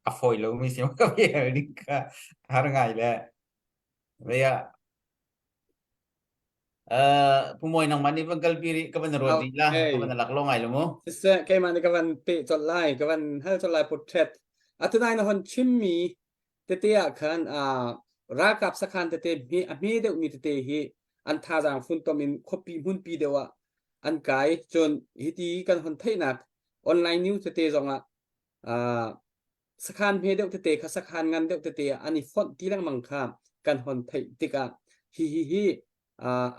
a fawi lo mi si ma ka hal ding kha har ngai le vea Pu Mawi nangmah nih van kalpi rih ka van ruat rih la ka van lak lo ngai lo mu Siseh keimah nih ka van pe colh lai ka van hal colh lai put ṭhet atu nai na hon chimmi tete ah khan ralkap sakhan tete hme a hme deuhmi tete hi an thazaang funtom in khuapi hmunpi deuh ah an kai cun hiti kan hon theihnak online news tete zong ah sakhan hme deuh tete kha sakhan ngan deuh tete ah an i fonh ti lengmang kha kan hon theih tikah hi hi hi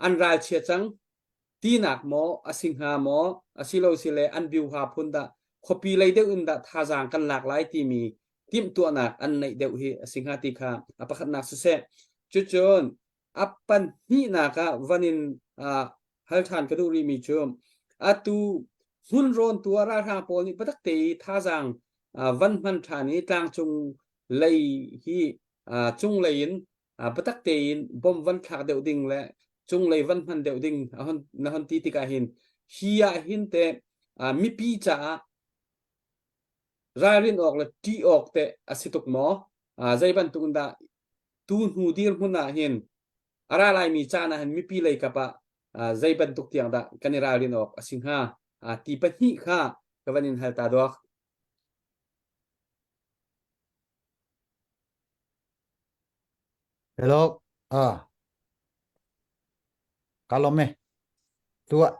an ralchia cang tinak maw a si hnga maw asilo sile an biuha phun dah khuapi lei deuh in dah thazaang kan lak lai timi timhtuahnak an neih deuh hi a si hnga ti kha a pakhatnak siseh cucun a pahnihnak ah van in hal ṭhan ka duh rihmi cu atu hmunrawn tu ah ralhrang pawl nih biatak te i thazaang van hman ṭhan i tlangcung lei hi cunglei in biatak tein bom van thlak deuh ding le cunglei van hman deuh ding na hon ti tikah hin hi ah hin te mipi caah ralrin awk le ṭih awk te a si tuk maw zei bantuk in dah tu hnu dirhmun ah hin a ra laimi caan ah hin mipi lei kap ah zei bantuk tiang dah kan i ralrin awk a si hnga ti pahnih kha ka van in hal ta duak Hello. Ah. Ka lawm e. Tuah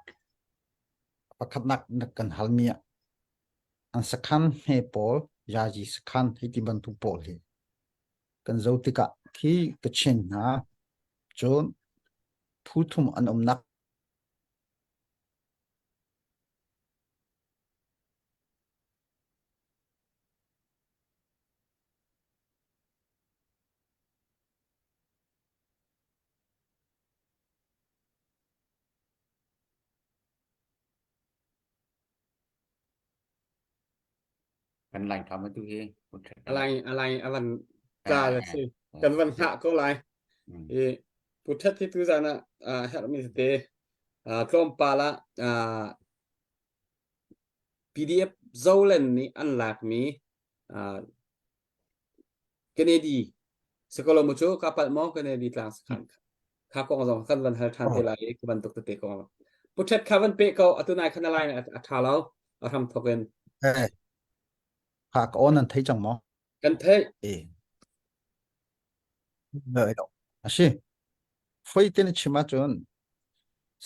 pakhatnak na kan halmi ah an sakhan hme pawl yazi sakhan hei ti bantuk pawl hi kan zo tikah khi Kachin hna cun. Phu thum an umnak Kan lai tha ma tu hi. Alai alai avan ta la si. Kan van hngah ko lai. I puthat hi tu zan ah herhmi tete tlawmpal ah PDF Zoland nih an lakmi Kennedy Sakolo mu cu ka palh maw Kennedy tlang sakhan kha kong zong kan van hal than te lai i ka bantuk tete kong puthet kha van pe ko atu nai khan lai a tha lo a hram thok in Eh, kha ka on an thei cang maw? Kan theih. Eh. Đợi đâu. A si. Foi tin chim ahcun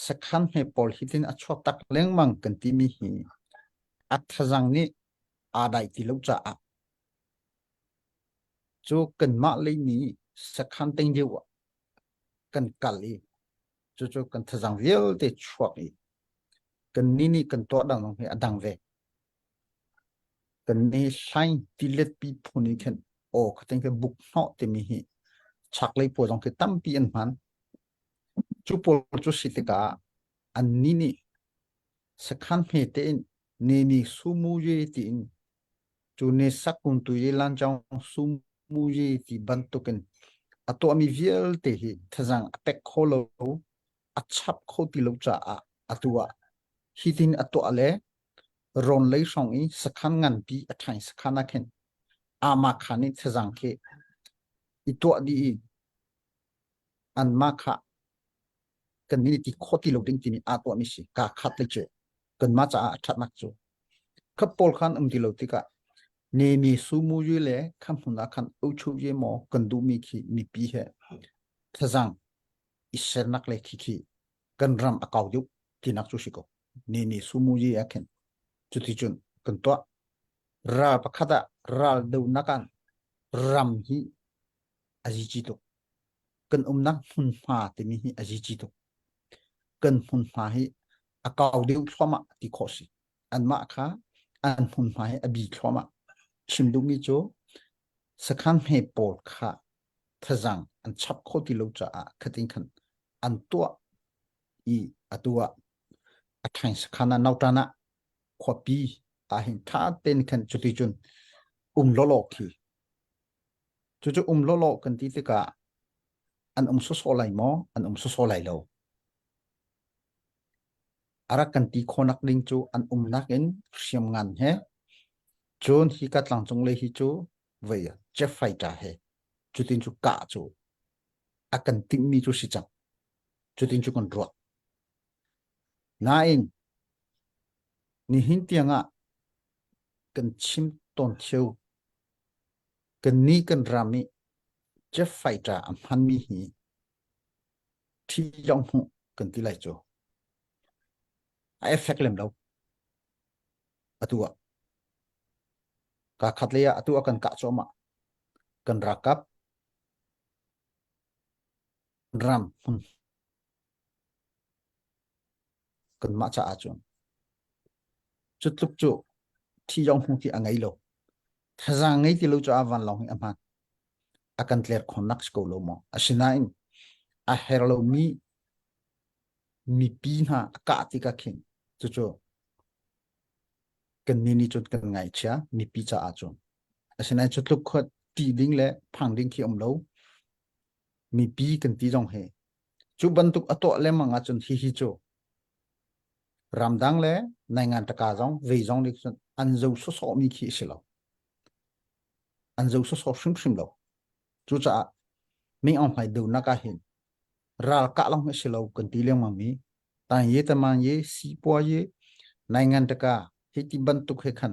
sakhan hme pawl hi tin a chuak tak lengmang kan timi hi a thazang nih aa dai ti lo caah cu kanmah lei nih sakhan teng deuh ah kan kal i cucu kan thazang vialte chuak i kan ni nih kan tuah dang hi a dang ve. Kan ni hlaing tilet pi phun in khin aw khating khi buk hnawh timi hi chaklei pawl zong khi tampi an hman. Cu pawl cu si tikah an ni nih sakhan hme tein ne ni sumu ye tiin cu ne sakun tu ye lan chong sumu ye ti bantukin a tuahmi vialte hi thazang a pek kho lo a chap kho ti lo caah atu ah hitin a tuah le rawn lei hrawng i sakhan nganpi a ṭhaing sakhan ah khin amah khan i thazang khi i tuah dih i anmah kha kan nih ti khawh ti lo ding timi aa tuahmi si kaa khat le cu kanmah caah a ṭhatnak cu khat pawl khan um ti lo tikah nemi sumu yu le kha hmun ah khan uchu ye maw kan duhmi khi mipi he thazang i sernak le khi khi kan ram a kau deuh tinak cu si ko ni ni sumu yi ah khin cuticun kan tuah ral pakhat ah ral donak ah ram hi a zici tuk kan umnak hmunhma timi hi a zici tuk kan hmunhma hi a kau deuh thluahmah ti khawh si anmah kha an hmunhma hi a bi thluahmah chim duhmi cu sakhan hme pawl kha thazang an chap kho ti lo caah khatin khan an tuah i atu ah a ṭhaing sakhan ah nautan ah khuapi ah hin ṭha tein khan cuti cun um lawlaw khi cucu um lawlaw kan ti tikah an um sawsawh lai maw an um sawsawh lai lo a rak kan ti khawnak ding cu an umnak in hriamngan he cun hi ka tlangcung lei hi cu vei jet fighter he cutin cu kah cu a kan timhmi cu si cang cutin cu kan ruah nain nihin tiangah kan chim tawn theu kan ni kan ram i jet fighter a hmanmi hi thi yong hmuh kan ti lai cu a effect lem lo atu ah ka khat lei ah atu ah kan kah cuahmah kan ralkap ram hmun kanmah caah cun cu tluk cu thi yong hmu ti a ngei lo thazaang ngei ti lo cu a vanlawng hi a hman a kan tler khawnak si ko lo maw asinain a her lomi mipi hna a kah tikah khin cucu kan ni nih cun kan ngaihchia mipi caah cun asinain cu tluk khuat ti ding le phang ding khi um lo mipi kan ti zong hi cu bantuk a tuah lengmang ahcun hihi cu ramdang le naingan taka zong vei zong nih cun an zo sawsawh mi khi a si lo an zo sawsawh hrimhrim lo cucaah Ming Aung Hlaing donak ah hin ral kah long hi si lo kan ti lengmang mi tan ye taman ye sipua ye naingan taka hi ti bantuk he khan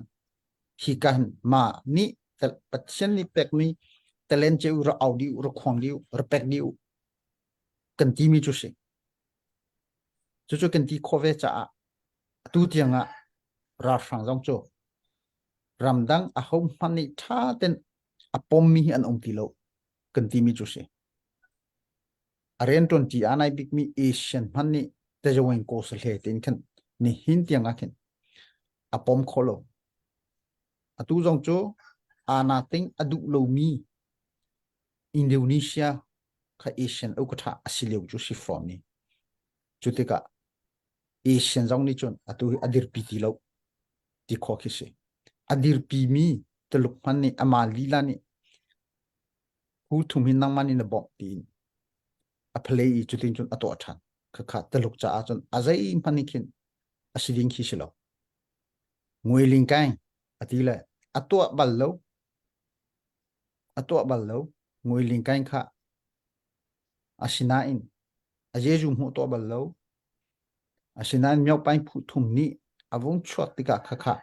hi kan ma ni Pathian nih pekmi talen ceu ra au diu ra khuang diu ra pek diu kan ti mi cu si cucu kan ti khawh ve caah atu tiang ah ralhrang zong cu ramdang a ho hmanh nih ṭha ten a pommi hi an um ti lo kan ti mi cu si. A rianṭuanṭi aa nai bikmi Asian hmanh nih tazawain kaw sahle tein khin nihin tiang ah khin a pom kho lo. Atu zong cu aa ting a duh lomi Indonesia kha Asian ukaṭha a si lio cu si fawn ni. Cu tikah Asian zong nih cun atu hi a dirpi ti lo ti khawh khi si. A dirpimi Tuluk hmanh nih amah lila nih hu thum hi nangmah nih na bawmh tiin a phalei i cutin cun a tuah ṭhan. Khakha Tuluk caah cun a zeihmanh nih khin a si ding khi si lo. Nguiling kaing a ti le a tuah bal lo. A tuah bal lo. Nguiling kaing kha asinain a Jeju hmuh tuah bal lo. Asinain myopaing phu thum nih a vung chuak tikah khakha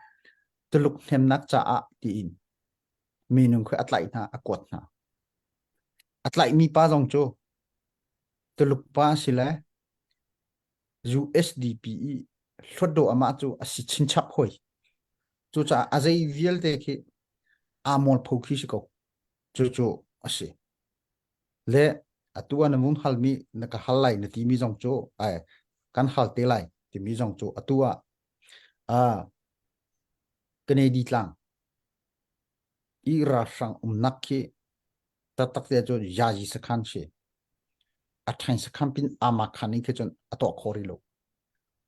Tuluk hnemnak caah tiin minung khi a tlaih hna, a kuat hna. A tlaihmi pa zong cu Tuluk pa a si le USDP i hlawtdaw amah cu a si chinchap hoi. Cucaah a zei vialte khi aa mualpho khi si ko. Cucu a si. Le atu ah na vun halmi na ka hal lai na timi zong cu ai kan hal te lai timi zong cu atu ah ah Kennedy tlang i ralhrang umnak khi taktak te cun yazi sakhan si. A ṭhain sakhan pin ama khan in khi cun a tuah kho rih lo.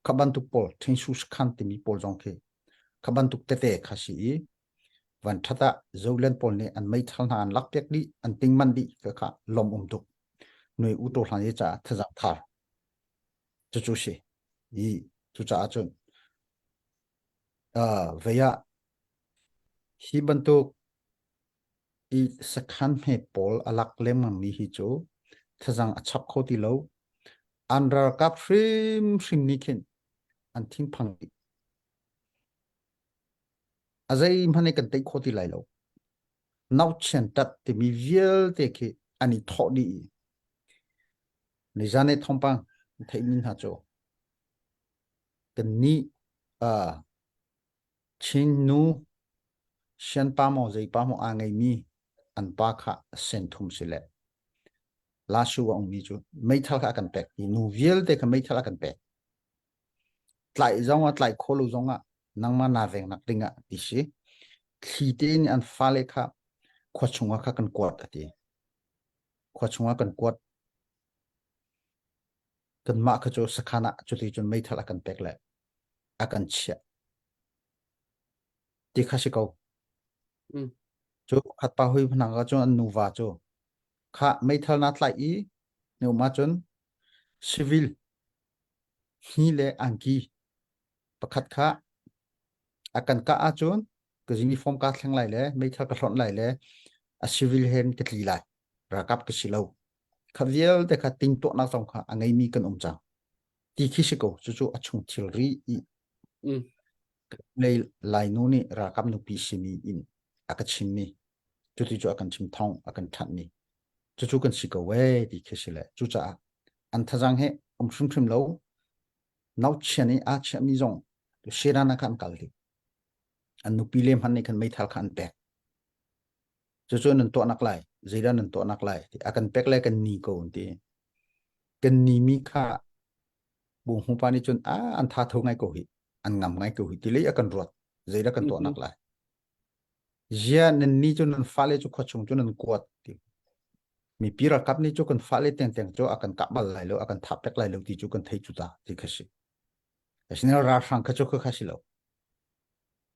Kha bantuk pawl ṭhensu sakhan timi pawl zong khi kha bantuk tete kha si i van ṭhat ah Zoland pawl nih an meithal hna an lak piak dih an ting man dih kha kha lom um tuk. Nui u to hlan i caah thazang thar. Cucu si. I cucaah cun uh, vei ah hi bantuk i sakhan hme pawl a lak lengmangmi hi cu thazang a chap kho ti lo. An ralkap hrimhrim nih khin an thinphang dih. A zeihmanh kan tei kho ti lai lo. Nauchian tat timi vialte khi an i thawh dih i nizan i thawngpang theihmi hna cu kannih uh, Chin nu sianpa maw zeipa maw aa ngeimi an pa kha senthum si le Lasu a ummi cu meithal kha a kan pek i nu vialte kha meithal a kan pek. Tlaih zong ah tlaih kho lo zong ah nangmah naa vengnak ding ah ti si. Thli tein an fale kha khua chungah kha kan kuat a ti. Khua chungah kan kuat. Kanmah kha cu sakhan ah cuti cun meithal a kan pek le a kan chiah. Ti kha si ko. Mm. Cu khat pa hui hna ka cun an nuva cu kha meithal na tlaih i ne um ahcun civil hi le angki pakhat kha a kan kah ahcun ka uniform ka thleng lai le meithal ka hlonh lai le a civil hen ka tli lai ralkap ka si lo kha vialte kha tingtuahnak zong kha a ngeimi kan um cang ti khi si ko cucu a chung thilri i Mm. lei Lainu nih ralkap nupi simi in a ka chimmi cuti cu a kan chim thong a kan thanhmi cucu kan si ko ee ti khi si le cucaah an thazang he um hrimhrim lo nauchian i aa chiahmi zong Sheran ah khan an kal dih an nupi le hmanh nih khan meithal kha an pek cucu nan tuahnak lai zeidah nan tuahnak lai ti a kan pek le kan ni ko an ti kan ni mi kha bu pa nih cun a an tha tho ngai ko hi an ngam ngai ko hi ti lei a kan ruat zeidah kan tuahnak lai zia nan ni cu nan fale cu khua chung cu nan kuat ti mipi ralkap nih cu kan fale tengteng cu a kan kah bal lai lo a kan thah pek lai lo ti cu kan thei cu ta ti kha si asinain ralhrang kha cu kha si lo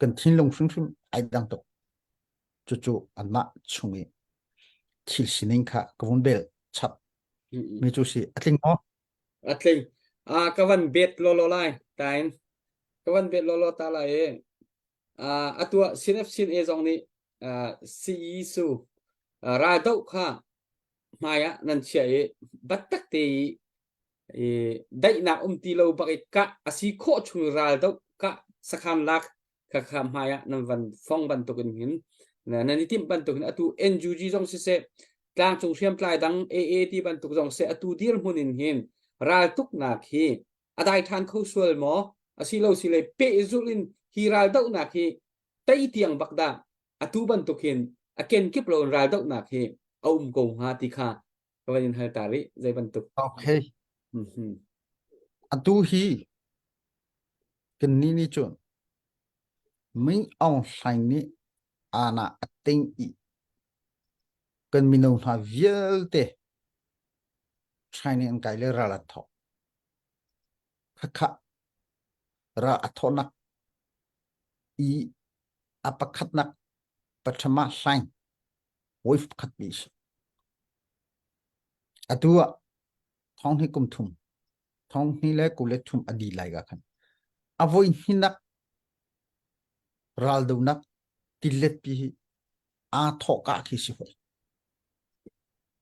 kan thinlung hrimhrim ai dang tuk cucu anmah chung i thil sining kha ka vun bel chap mi cu si a tling maw A tling. Ah ka van bet lawlaw lai tain. Ka van bet lawlaw ta lai e. Ah atu ah CNF CNA zong nih ah CE su raldoh kha hmai ah nan chiah i battak te i i daihnak um ti lo bak i kah a si khawh chung raldoh kah sakhan lak khakha hmai ah nan van fong bantukin hin nan i timh bantukin atu NUG zong siseh tlangcung hriamtlai dang AA ti bantuk zong seh atu dirhmun in hin raltuknak hi a dai ṭhan kho sual maw asilo sile pehzulh in hi raldohnak hi tei tiang bak dah atu bantuk hin a kenkip lo in raldohnak hi a um ko hnga ti kha. Ka van in hal ta rih zei bantuk. Okay. Mhm. Atu hi kan ni nih cun Min Aung Hlaing nih aana a ting i kan mino hna vialte training an kai le ral an thawk. Khakha ral a thawhnak i a pakhatnak Pathama Hlaing wave pakhat pi si. Atu ah thong hi kum thum thong hnih le kul le thum a dih lai ka khan a voi hninak raldonak tilet pi hi aa thawh ka khi si hoi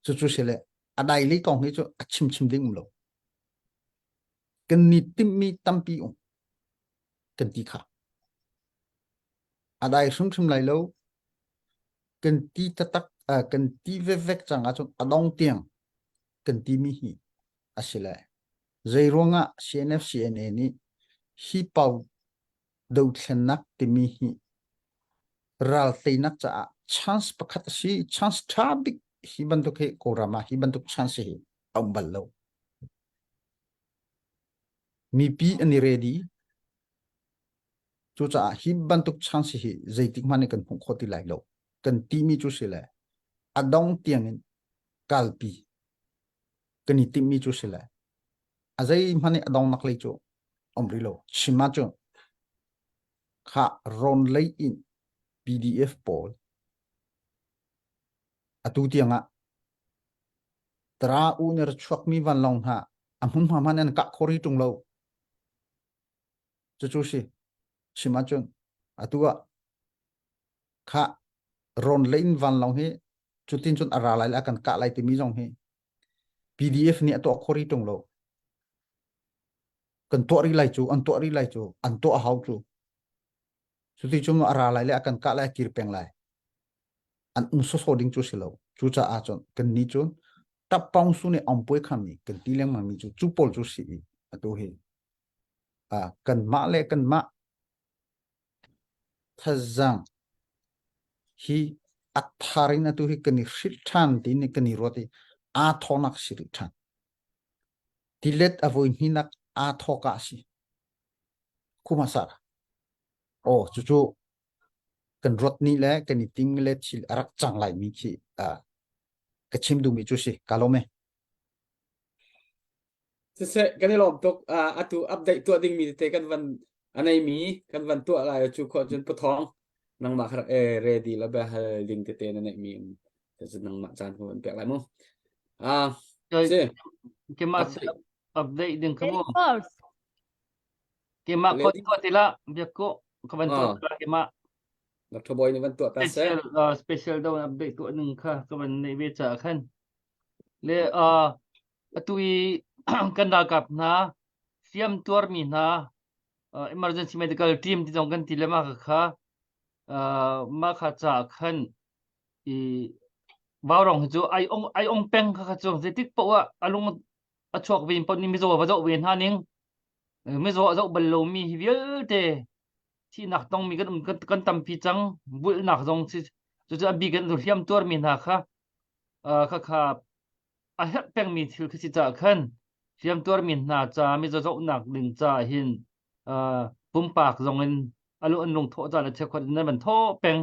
cucu si le a dai li kong hi cu a chim chim ding um lo kan ni timmi tampi um kan ti kha a dai hrimhrim lai lo kan ti tatak kan ti vevek cang ahcun a dong tiang kan timi hi a si lai. Zeiruangah CNF CNA nih hi pau dothlennak timi hi ral teinak caah chance pakhat a si. Chance ṭha bik hi bantuk hi Kawlram ah hi bantuk chance hi a um bal lo. Mipi an i ready. Cucaah hi bantuk chance hi zeitik hmanh in kan hmuh khawh ti lai lo. Kan timi cu si le a dong tiangin kalpi kan i timhmi cu si le a zeihmanh nih a dongnak lei cu um rih lo. Chim ahcun kha rawn lei in PDF pawl atu tiangah tara u nih chuakmi vanlawng hna a hmunhma hmanh an kah khawh rih ṭung lo. Cucu si chim ahcun atu ah kha rawn lei in vanlawng hi cutin cun a ra lai le a kan kah lai timi zong hi PDF nih a tuah khawh rih ṭung lo. Kan tuah rih lai cu, an tuah rih lai cu, an tuah a hau cu. Cuti cun a ra lai le a kan kah lai, a kir peng lai. An um sawsawh ding cu si lo. Cucaah cun kan nih cun tappong su nih ong puai khami kan ti lengmang mi cu cu pawl cu si i atu hi kanmah le kanmah Thazaang hi a thar in atu hi kan i hrilh ṭhan tiin kan i ruat i aa thawknak si rih ṭhan. Tilet a voi hnihnak aa thawk ah a si. Khuma sar. Aw, cucu kan ruat ni le kan i ting le thil a rak cang lai mi khi ka chim duhmi cu si. Ka lawm e. Siseh, kan i lawm tuk. Uh, atu update tuah dingmi tete kan van a neimi kan van tuah lai cu khawh cun pathawng nangmah kha rak e ready la bia hal ding tete na neihmi um cun nangmah caan hu an pek lai mu. Ah, si. Keimah update ding kha mu. Keimah ko tuah ti la biak ko ka van tuah ti la keimah. Dr. Boy ni van tuah ta se. Special uh, special do update tuah ning kha ka van nei ve cha khan. Le uh, Atu i kan ralkap hna hliam tuarmi hna emergency medical team ti zong kan ti le mah kha mah kha caah khan i vaurong hi cu ai ong ai ong peng kha kha cu zeitik paoh ah a lung a chuak ve paoh nih mizaw va zoh ve hna ning mizaw a zoh bal lomi hi vialte thihnak tongmi kan um kan tampi cang bulhnak zong si cucu a bik in hliam tuarmi hna kha kha kha a herh pengmi thil khi si caah khan hliamtuarmi hna ca mizaw zohnak ding caah hin pumpak zong in alu an lung thawh caan le cheukhat in nan van thawh peng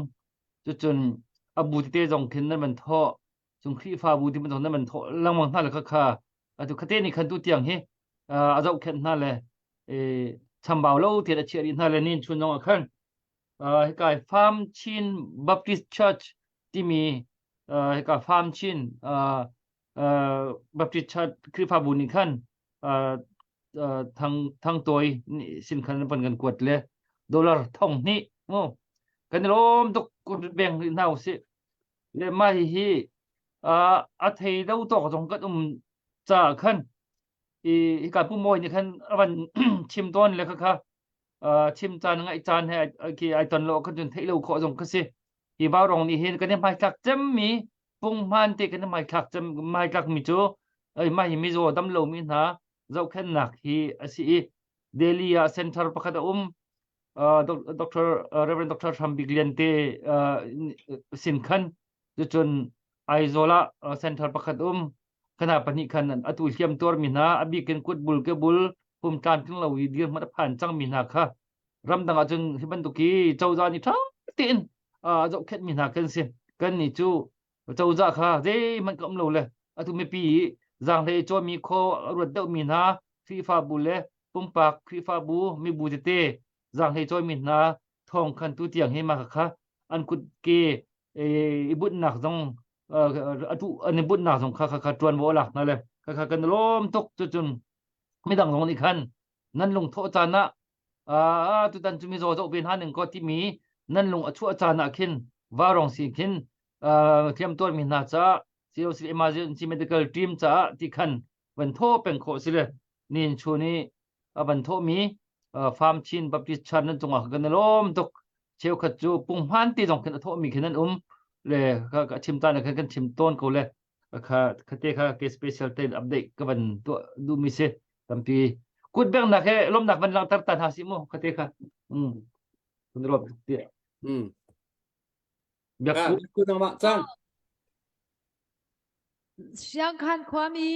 cucun a bu tete zong khin nan van thawh cung Khrihfabu ti bantuk nan van thawh lengmang hna le kha kha atu khate nih khan tu tiang hi a zohkhenh hna le chambau lo tiah a chiah rih hna le nin chun zong ah khan hika Farm Chin Baptist Church timi hika Farm Chin Baptist Church Khrihfabu nih khan thang thang tawi sin khan pan kan kuat le dollar thong hnih mu kan i lawm tuk beng rih hna usih le mah hihi a thei lo tawk zong kan um caah khan i hika pu mawi nih khan a van chim tawn le kha kha chim caan ngaih caan he khi ai ton lo khan cun theih lo khawh zong kha si hi vaurong nih hin kan i hmaithlak cemmi punghman te kan i hmaithlak cem hmaithlak mi cu ai mah hi mizaw dam lomi hna zohkhenhnak hi a si i Delhi ah center pakhat a um Dr. Reverend Dr. Hrambik Lian te sin khan cucun Aizawl ah center pakhat um. Khana pahnih khan atu hliam tuarmi hna a bikin kut bul ke bul pum tlamtling lo i dirhmun a phan cangmi hna kha ramdang ahcun hi bantuk hi cozah nih ṭha tein a zohkhenhmi hna kan si. Kan nih cu cozah kha zeihmanh ka um lo le atu mipi i zaanghlei cawmi khaw a ruat deuhmi hna Khrihfabu le pumpak Khrihfabu mibu tete zaanghlei cawimi hna thawng khan tu tiang hi mah kha an kut ke i bunhnak zong atu an i bunhnak zong kha kha ṭuanvo a lak hna le kha kha kan lawm tuk cucun midang zong nih khan nan lungthawh caan ah ah tutan cu mizaw zoh ve hna ning kaw timi nan lung a chuah caan ah khin varong si khin thiam tuarmi hna caah COC emergency medical team caah ti khan van thaw peng khawh si le nin chun i a van thawhmi Farm Chin Baptist Church nan cungah kan i lawm tuk cheukhat cu punghman ti zong khin a thawhmi khin an um le ka chim ta khan kan chim tawn ko le kha khate kha ke special te update ka van tuah duhmi si tampi kut bengnak he lawmnak van langhter ta hna si mu khate kha um kun lawm ti um biak ku nangmah cang Siangkhan khuami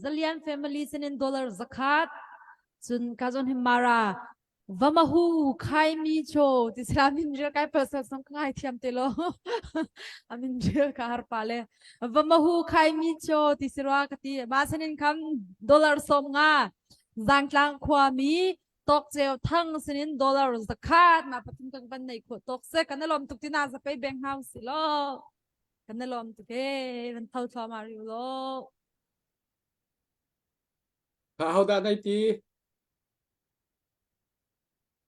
Zalian family sinin dollar zakhat cun ka zon himara vamahu khai mi cho ti sila min ril kai pasal song ka ngai thiam te lo amin ril ka har pa le vamahu khai mi cho ti sirwa ka ti ma sanin kham dollar som nga zangtlang khuami tok cheu thang sinin dollar zakhat ma pathum kang ban nei kho tok se kan lom tuk tina za pei beng hau si lo Kan i lawm tuk ee. Van tho thluahmah rih u law. Kha hodah nei ti?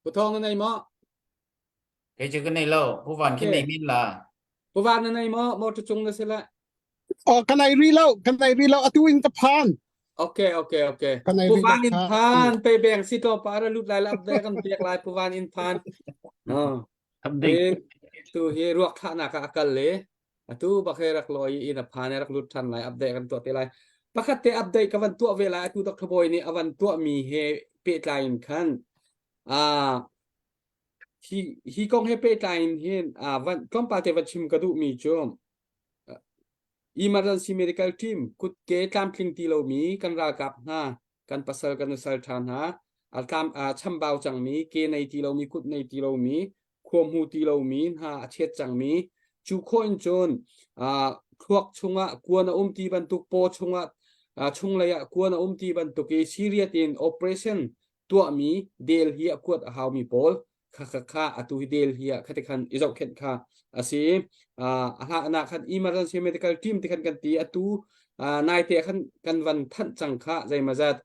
Pu Thawng na nei maw? Kei cu ka nei lo. Pu Van khi nei min la. Pu Van na nei maw? Motor cung na si le. Oh, ka nei ri lo. Ka nei ri lo. Atu in ka phan. Okay, okay, okay. Pu Van in phan. Pe beng si to pa ra lut lai la update kan pek lai Pu Van in phan. Oh. Update. Tu hi ruak thlahnak ah a kal i atu bak hi rak lawi i inn a phan i rak lut ṭhan lai update kan tuah te lai. Pakhat te update ka van tuah ve lai atu Dr. Bawi nih a van tuahmi he pehtlai in khan ah hi hi kong he pehtlai in hin ah van tlawmpal te van chim ka duhmi cu emergency medical team kutke tlamtling ti lomi kan ralkap hna kan pasal kan nusal ṭha hna a tlam a chambau cangmi ke nei ti lomi kut nei ti lomi khua hmu ti lomi hna a chet cangmi cu khawh in cun thluak chungah kuan a um ti bantuk paw chungah chunglei ah kuan a um ti bantuk i serious in operation tuahmi del hi a kuat a haumi pawl kha kha kha atu hi Delhi ah khati khan i zohkhenh kha a si a hla khan emergency medical team ti khan kan ti atu naite khan kan van thanh cang kha zeimazat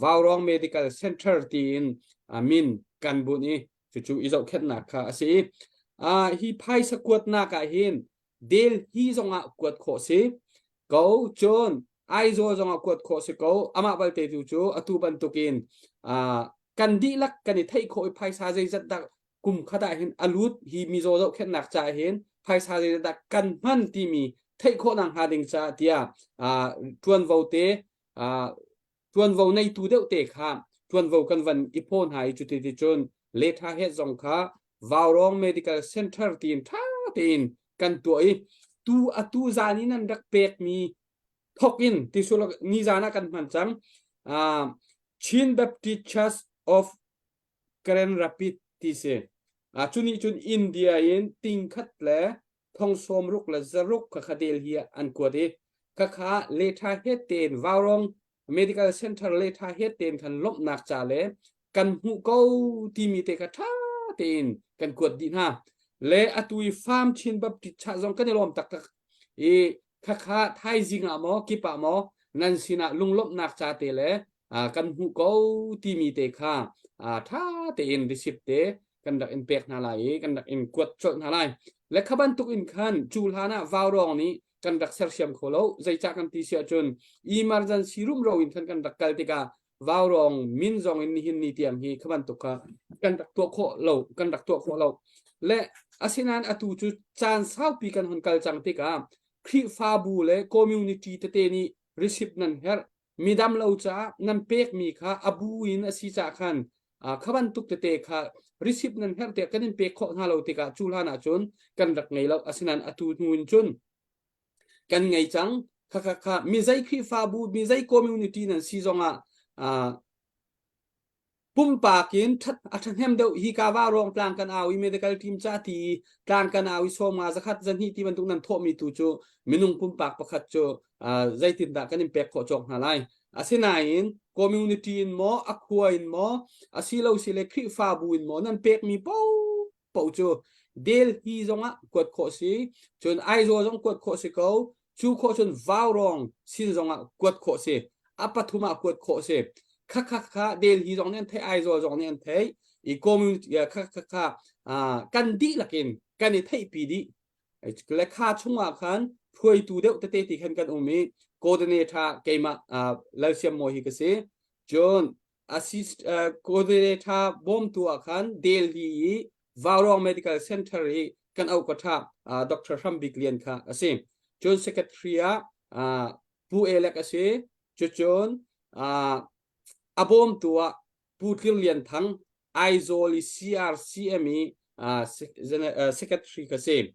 Vaurong Medical Center tiin min kan bun i cucu i zohkhenhnak kha a si hi phaisa kuatnak ah hin Delhi zongah kuat khawh si ko cun Aizawl zongah kuat khawh si ko amah balte tu cu atu bantukin kan dihlak kan i theih khawh i phaisa zeizat dah kum khat ah hin a lut hi mizaw zohkhenhnak ca hin phaisa zeizat dah kan hman timi theih khawhnak hnga ding caah tiah ṭuanvo te ṭuanvo neitu deuh te kha ṭuanvo kan van i phaw hna i cuti ti cun letha het zong kha Vaurong Medical Center tiin ṭha tein kan tuah i tu atu zan in an rak pekmi thok in tisul nizan ah kan hman cang Chin Baptist Church of Grand Rapid ti si cu nih cun India in tingkhat le thong sawm ruk le zaruk kha kha Delhi ah an kuat i khakha letha het tein Vaurong Medical Center letha het tein khan lawmhnak ca le kan hmuh ko timi te kha ṭha tein kan kuat dih hna le atu i Farm Chin Baptist chah zong kan i lawm taktak i khakha thaizing ah maw kip ah maw nan sinah lunglawmhnak ca te le kan hmuh ko timi te kha ṭha tein receipt te kan rak in pek hna lai i kan rak in kuat colh hna lai le kha bantuk in khan cu hlan ah vaurong nih kan rak sersiam kho lo zeicah kan ti si ahcun emergency rumro in khan kan rak kal tikah vaurong min zong in nihin ni tiang hi kha bantuk kha kan rak tuah khawh lo kan rak tuah khawh lo le asinain atu cu caan saupi kan hon kal cang tikah Khrihfabu le community tete nih receipt nan herh midam lo caah nan pekmi kha a bu in a si caah khan kha bantuk tete kha receipt nan herh tiah kan in pek khawh hna lo tikah cu hlan ah cun kan rak ngei lo asinain atu hnu in cun kan ngei cang. Kha kha kha mi zei Khrihfabu mi zei community nan si zongah uh, pumpak in a ṭhahnem deuh hi ka va ruang tlang kan au i medical team ca ti tlang kan au i sawmnga zakhat zahnih ti bantuk nan thawhmi tu cu minung pumpak pakhat cu zeitindah kan in pek khawh cawk hna lai asinain community in maw a khua in maw asilo sile Khrihfabu in maw nan pekmi paoh paoh cu Delhi zongah kuat khawh si cun Aizawl zong kuat khawh si ko cu khawh cun Vaurawng sin zongah kuat khawh si a pathum ah kuat khawh si kha kha kha Delhi zong nih an theih Aizawl zong nih an theih i community kha kha kha kan dihlak in kan i theihpi dih le kha chungah khan hruaitu deuh tete ti khan kan um i coordinator keimah Lalsiam Mawi hi ka si cun assist coordinator bawmtu ah khan Delhi i Vaurong Medical Center i kan auh ka tha Dr. Hram Bik Lian kha a si. Cun secretary ah Pu Elek a si. Cucun a bawmtu ah Pu Tlir Lian Thang Aizawl i CRCM i secretary ka si.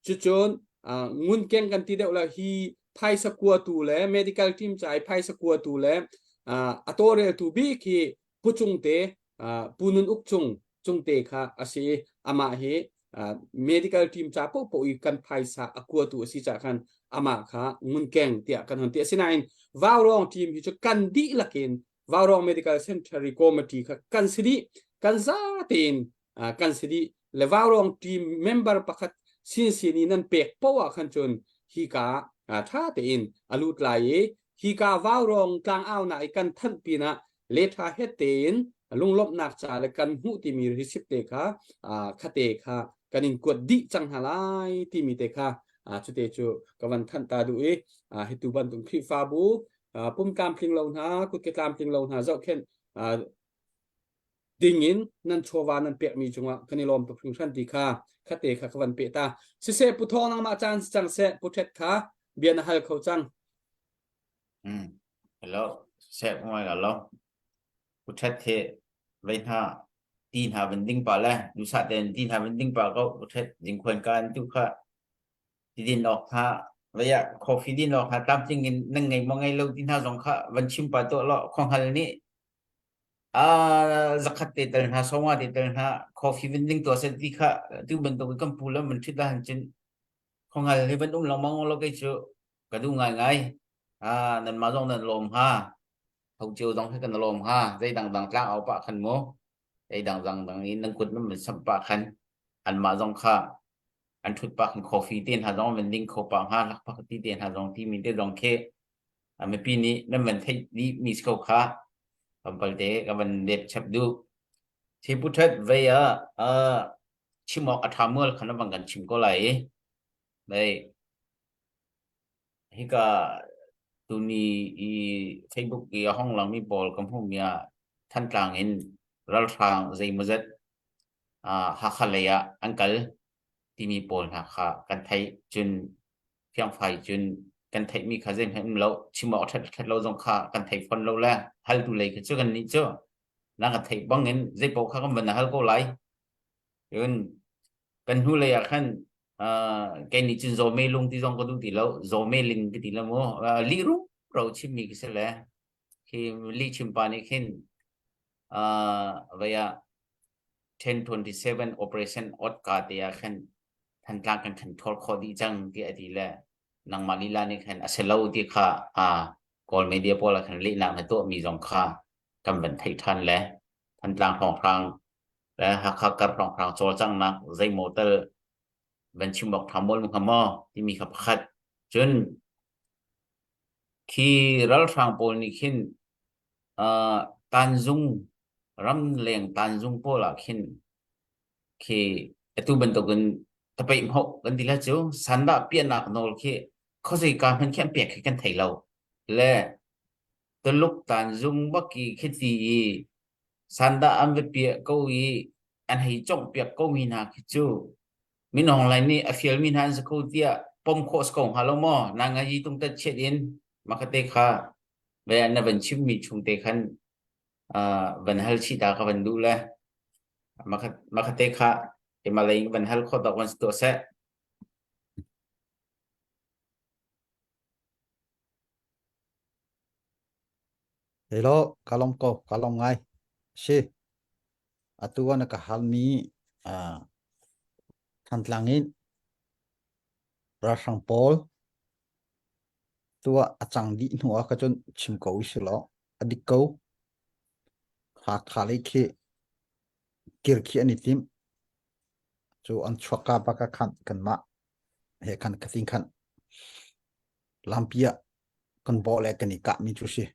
Cucun ngunkeng kan ti deuh la hi phaisa kuatu le medical team ca i phaisa kuatu le a tawlreltu bik hi Pu Cung te Pu Nun Uk Cung Cung te kha a si i amah hi medical team ca paohpaoh i kan phaisa a kuatu a si caah khan amah kha ngunkeng tiah kan hon ti. Asinain Vaurawng team hi cu kan dihlak in Vaurawng Medical Center i committee kha kan si dih kan za tein kan si dih le Vaurawng team member pakhat sinsin i nan pek poah ah khan cun hika ṭha tein a lut lai i hika Vaurawng tlangaunak i kan thanh pinah letha het tein lunglawmhnak ca le kan hmuh timi receipt te kha khate kha kan in kuat dih cang hna lai timi te kha cute cu ka van thanh ta duh i hitu bantuk Khrihfabu pum tlamtling lo hna kutke tlamtling lo hna zohkhenh ding in nan chawva nan pekmi cungah kan i lawm tuk hringhran ti kha khate kha ka van peh ta siseh pu thawng nangmah caan si cang seh pu thet kha bia na hal kho cang Mm. Hello, seh ngai ka lo. Pu thet he vei hna ti hna van ding pa le nu sa ten ti hna van ding pa ko pu thet jingkhuan kan tu kha ti din awk hna vei ah coffee din awk hna tlamtling in nan ngei maw ngei lo ti hna zong kha van chim pa tuah law khuanghal nih zakhat te tel hna songa te tel hna coffee van ding tuah seh ti kha tu bantuk kan pu le man ṭhit la han cun khuanghal hi van um lengmang lo kei cu ka duh ngaingai ah nanmah zong nan lawm hnga tho cio zong hi kan lawm hnga zei dangdang tlang au pah khan mu zei dang dang dang in nan kut nan van samh pah khan anmah zong kha an ṭhut pah khan coffee te hna zong van ding kho pah hnga lakphak ti te hna zong timi te zong khi mipi nih nan van theih dih mi si ko kha tlawmpal te ka van lep chap duh Thipu ṭhat vei ah chim awk a ṭha mual khan van kan chim ko lai i dei hika tuni i Facebook i a hong langmi pawl ka hmuhmi ah Thantlang in ralhrang zeimawzat Hakha lei ah an kal timi pawl hna kha kan theih cun fiangfai cun kan theihmi kha zeihmanh um lo chim awk ṭhat ṭhat lo zong kha kan thei fawn lo le haltu lei kha cu kan nih cu na kan theih bang in zei paoh kha kan van hal ko lai cun kan hnu lei ah khan kei nih cun zawme lung ti zong ka duh ti lo zawme ling ka ti la mu lih ru ro chimmi ka si le khi lih chim pa nih khin vei ah 1027 operation ot ka te ah khan Thantlang kan control khawh dih cang ti a ti le nangmah lila nih khan a si lo ti kha a Kawl media pawl ah khan lehnak na tuahmi zong kha kan van theih ṭhan le Thantlang hrawnghrang le Hakha kar hrawnghrang cawlcanghnak zeimaw tal van chim awk ṭha mawl hnga maw timi kha pakhat cun khi ralhrang pawl nih khin uh, tanzung ramleng tanzung pawl ah khin khi atu bantukin tapeih hmoh kan ti la cu sandah piahnak nawl khi khuazei ka hman khi an pek khi kan thei lo le Tuluk tanzung baki khiti i sandah an va piah ko i an hei congh piak ko mi hna khi cu minong lai nih a fial mi hna an si ko tiah pom khawh si ko hnga lo maw na ngai tung tat chiat in makate kha ve na van chim mi chung te khan van hal chih ta ka van duh le Makhate kha keimah lei in van hal khawh tawk van si tuah seh. Hello, ka lawm ko, ka lawm ngai. Si, atu ah na ka halmi uh, Thantlang in ralhrang pawl tuah a cang dih hnu ah ka cun chim ko si law a dik ko. Hakha lei khi kir khi an i tim. Cu an chuakka bak ah khan kanmah he khan ka tin khan lampi ah kan bawh le kan i kahmi cu si.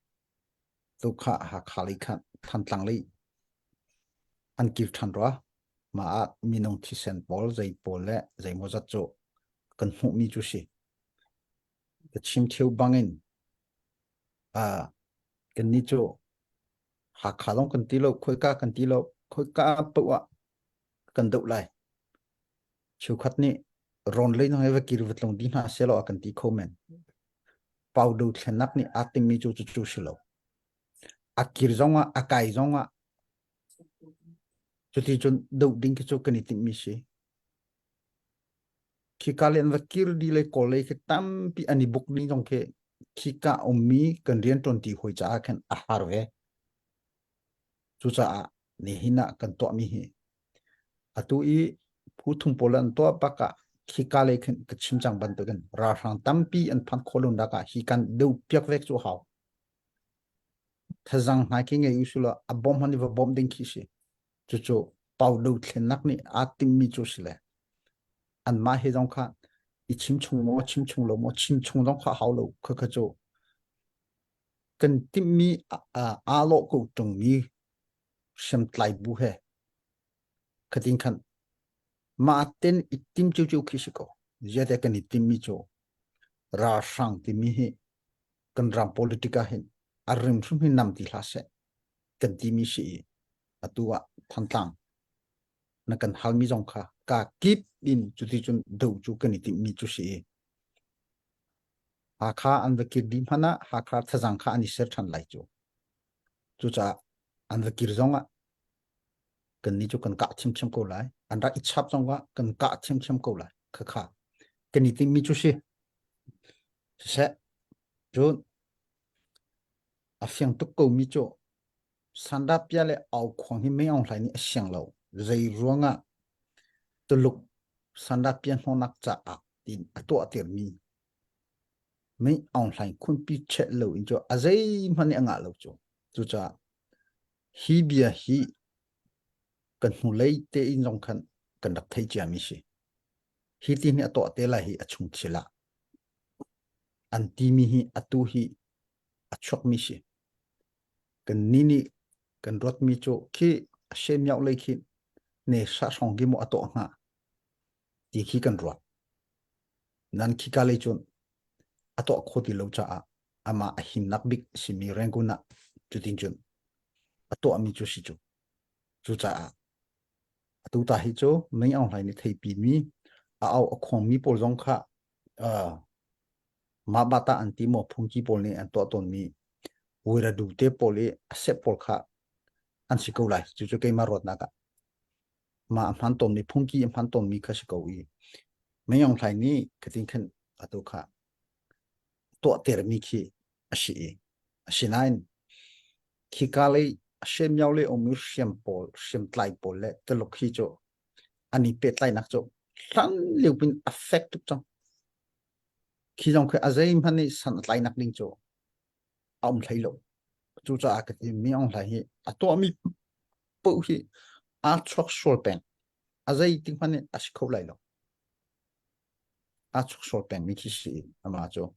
Tu kha Hakha lei khan Thantlang lei an kir ṭhan rua. Mah ah minung thisen pawl zei pawl le zeimawzat cu kan hmuhmi cu si. Ka chim theu bangin uh, kannih cu Hakha lawng kan ti lo, khoika kan ti lo, khoika paoh ah kan doh lai. Cheukhat nih rawn lei nang va kir va tlung di hna selaw a kan ti kho men. Pau do thlennak nih aa timmi cu cucu si lo. A kir zong ah, a kai zong ah, cuti cun doh ding khi cu kan i timhmi si. Khika le an va kir di le kawl lei khi tampi an i buk ding zong khi khika ummi kan rian ṭuanti hawi caah khan a har ve. Cucaah nihin ah kan tuahmi hi atu i phu thum pawl an tuah bak ah khika lei khin ka chim cang bantukin ralhrang tampi an phan khawh lo nak ah hi kan deu piak vek cu hau. Thazang hna khi ngei usula a bom han i va bom ding khi si. Cucu pau do thlennak nih aa timmi cu si le anmah he zong kha i chim chung maw chim chung lo maw chim chung zong kha hau lo kha kha cu kan timhmi aa lawh ko ṭungmi hriamtlai bu he khatin khan mah ten i tim cio khi si ko. Ziate kan i timmi cu ralhrang timi hi kan ram politic ah hin a rim hrim hi nam ti hlah seh kan timi si i atu ah Thantlang na kan halmi zong kha ka kip in cuti cun do cu kan i timhmi cu si i Hakha an va kir dih hmanh ah Hakha thazang kha an i ser ṭhan lai cu. Cucaah an va kir zong ah kannih cu kan kah thiamthiam ko lai. An rak i chap zong ah kan kah thiamthiam ko lai. Khakha kan i timhmi cu si. Siseh, cun a fiang tuk komi cu Sandapia le Aukhuang hi Mei Aung Hlaing nih a siang lo. Zei ruangah Tuluk Sandapia hnawhnak caah tiin a tuahtermi Mei Aung Hlaing khunpi cheh lo in cu a zeihmanh nih a ngah lo cu. Cucaah hi bia hi kan hnulei tein zong khan kan rak theih ciami si. Hi ti nih a tuah te lai hi a chung thil ah an timi hi atu hi a chuakmi si. Kan ni nih kan ruatmi cu khi a semiao lei khi ne sa hrawng khi maw a tuah hnga ti khi kan ruat. Nan khika lei cun a tuah kho ti lo caah amah a himnak bik simi Rangoon ah cutin cun a tuahmi cu si cu. Cucaah atu ta hi cu Mei Aung Hlaing nih theipi mi a au a khuangmi pawl zong kha uh, mah bata an ti maw phungki pawl nih an tuah tawnmi wiradu te pawl i a sep pawl kha an si ko lai. Cucu keimah ruatnak ah mah a hman tawnmi phungki a hman tawnmi kha si ko i Mei Aung Hlaing nih khatin khan atu kha tuahtermi khi a si i asinain khika lei a hriammiao lei ummi hriam pawl hriamtlai pawl le Tuluk hi cu an i pehtlaihnak cu hlan lio pin a fek tuk cang. Khi zong khi a zeihmanh nih san a tlainak ding cu a um hlei lo. Cucaah ka ti mi Aung Hlaing hi a tuahmi paoh hi aa chuak sual peng. A zeitik hmanh in a si kho lai lo. Aa chuak sual pengmi khi si amah cu.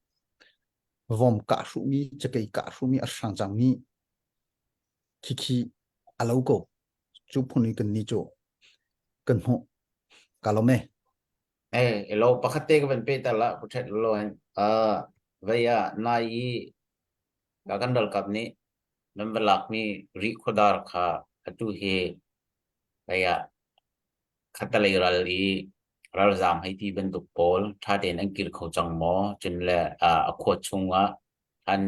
Vom kah hruhmi, cakei kah hruhmi, a hrang cangmi khikhi a lo ko. Cu phun i kan ni cu kan hmuh. Ka lawm e. Eh, elo pakhat te ka van pe ta la ku thet lo hen. Uh, vei ah nai i ka kan ralkap nih nan va lak mi ri khuadar kha atu hi vei ah khatalei ral i ralzaam hei ti bantuk pawl ṭha tein an kir kho cang maw? Cun le a khua chungah an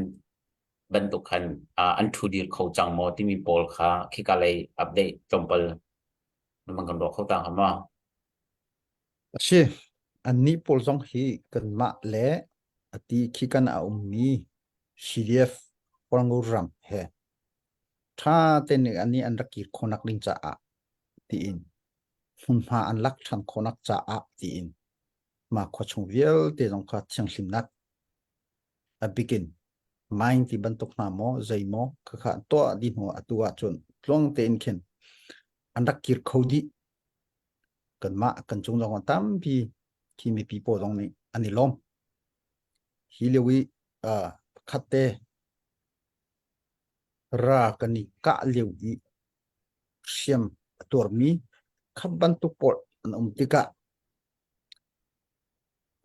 bantuk khan an ṭhu dir kho cang maw timi pawl kha khika lei update tlawmpal nan kan ruah kho ta hnga maw? A si. Annih pawl zong hi kanmah le ati khi kan a ummi CDF Hualngo ram he. Ṭha tein an nih an rak kir khawhnak ding caah tiin hmunhma an lak ṭhan khawhnak caah tiin mah khua chung vialte zong kha thianghlimnak a bikin mine ti bantuk hna maw zei maw khakha tuah dih hnu atu ahcun tluang tein khin an rak kir kho dih. Kanmah kan cung zong ah tampi khi mipi pawl zong nih an i lawm. Hi lio i uh, pakhat te ra kan i kah lio i hriam a tuarmi kha bantuk pawl an um tikah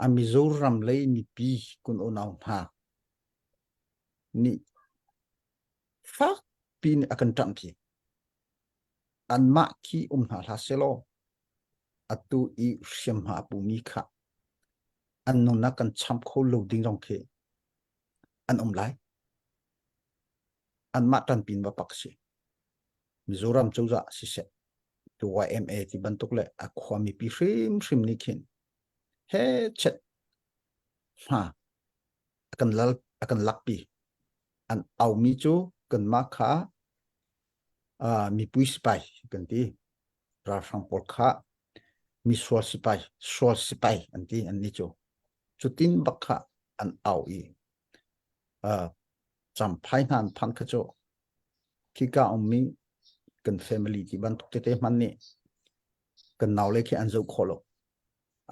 a Mizoram lei mipi kun unau hna nih fakpi in a kan ṭamhpi. Anmah khi um hna hlah sehlaw atu i hriamhma a pumi kha an nunnak kan champ kho lo ding zong khi an um lai. Anmah ṭanpin va pak si. Mizoram cozah siseh, tu YMA ti bantuk le a khua mipi hrimhrim nih khin he chet hna a kan lal a kan lakpi. An aumi cu kanmah kha uh, mipui sipai kan ti. Ralhrang pawl kha misual sipai, sual sipai an ti an ni cu. Cutin bak kha an au i uh, Champhai hna an phanh kha cu khika ummi kan family ti bantuk tete hmanh nih kan naule khi an zoh khawh lo.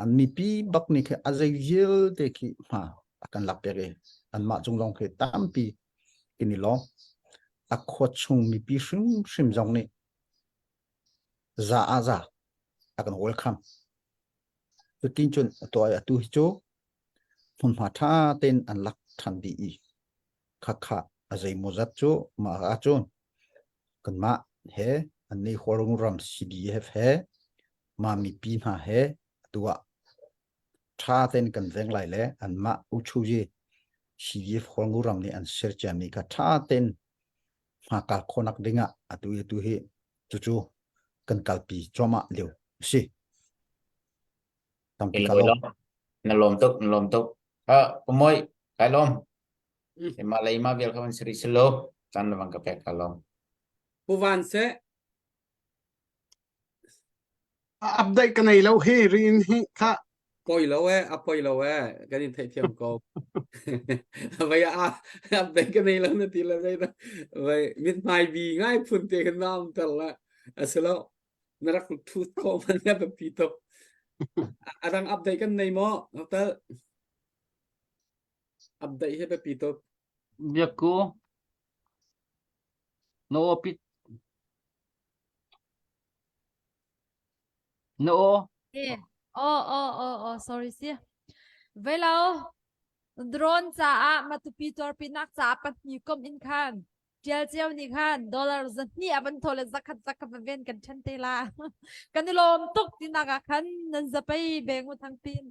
An mipi bak nih khi a zei vialte khi hma a kan lak piak i anmah cung zong khi tampi kan i lawm. A khua chung mipi hrimhrim zong nih za ah za a kan welcome. Cutin cun atu atu hi cu hmunhma ṭha tein an lak ṭhan dih i khakha a zeimawzat cu mah ahcun kanmah he annih Hualngo ram CDF he mah mipi hna he atu ah ṭha tein kan veng lai le anmah Uchuji CDF Hualngo ram nih an ser ciami kha ṭha tein hmakal khawhnak dingah atu i atu hi cucu kan kalpi cuahmah lio a si. Tampi ka lawm. Na lawm tuk, na lawm tuk. Ha, Pumoi, kai lawm. Ima le ima vial kha van siri silo. Caan na van ka pek ka lawm. Pu Van seh. Update ka nei lo hi rin hi kha. Poi lo e, a poi lo e, kan in theihthiam ko. Vai a update ka nei lo na ti la vai vai mithmai bi ngai phun te kan nam tar la. Asilo na rak thut ko man na pi tuk. Adang update kan nei mo hotel update hi biapi tuk. Biakku na aw pit na aw Eh, oh oh oh oh sorry si. Velo drone caah matupi tuarpinak caah pahnih kom in khan tial cio nih khan dollar zahnih a van thaw le zakhat zakhat va ven kan ṭhen te la. Kan i lawm tuk tinak ah khan nan zapei beng u thang pin.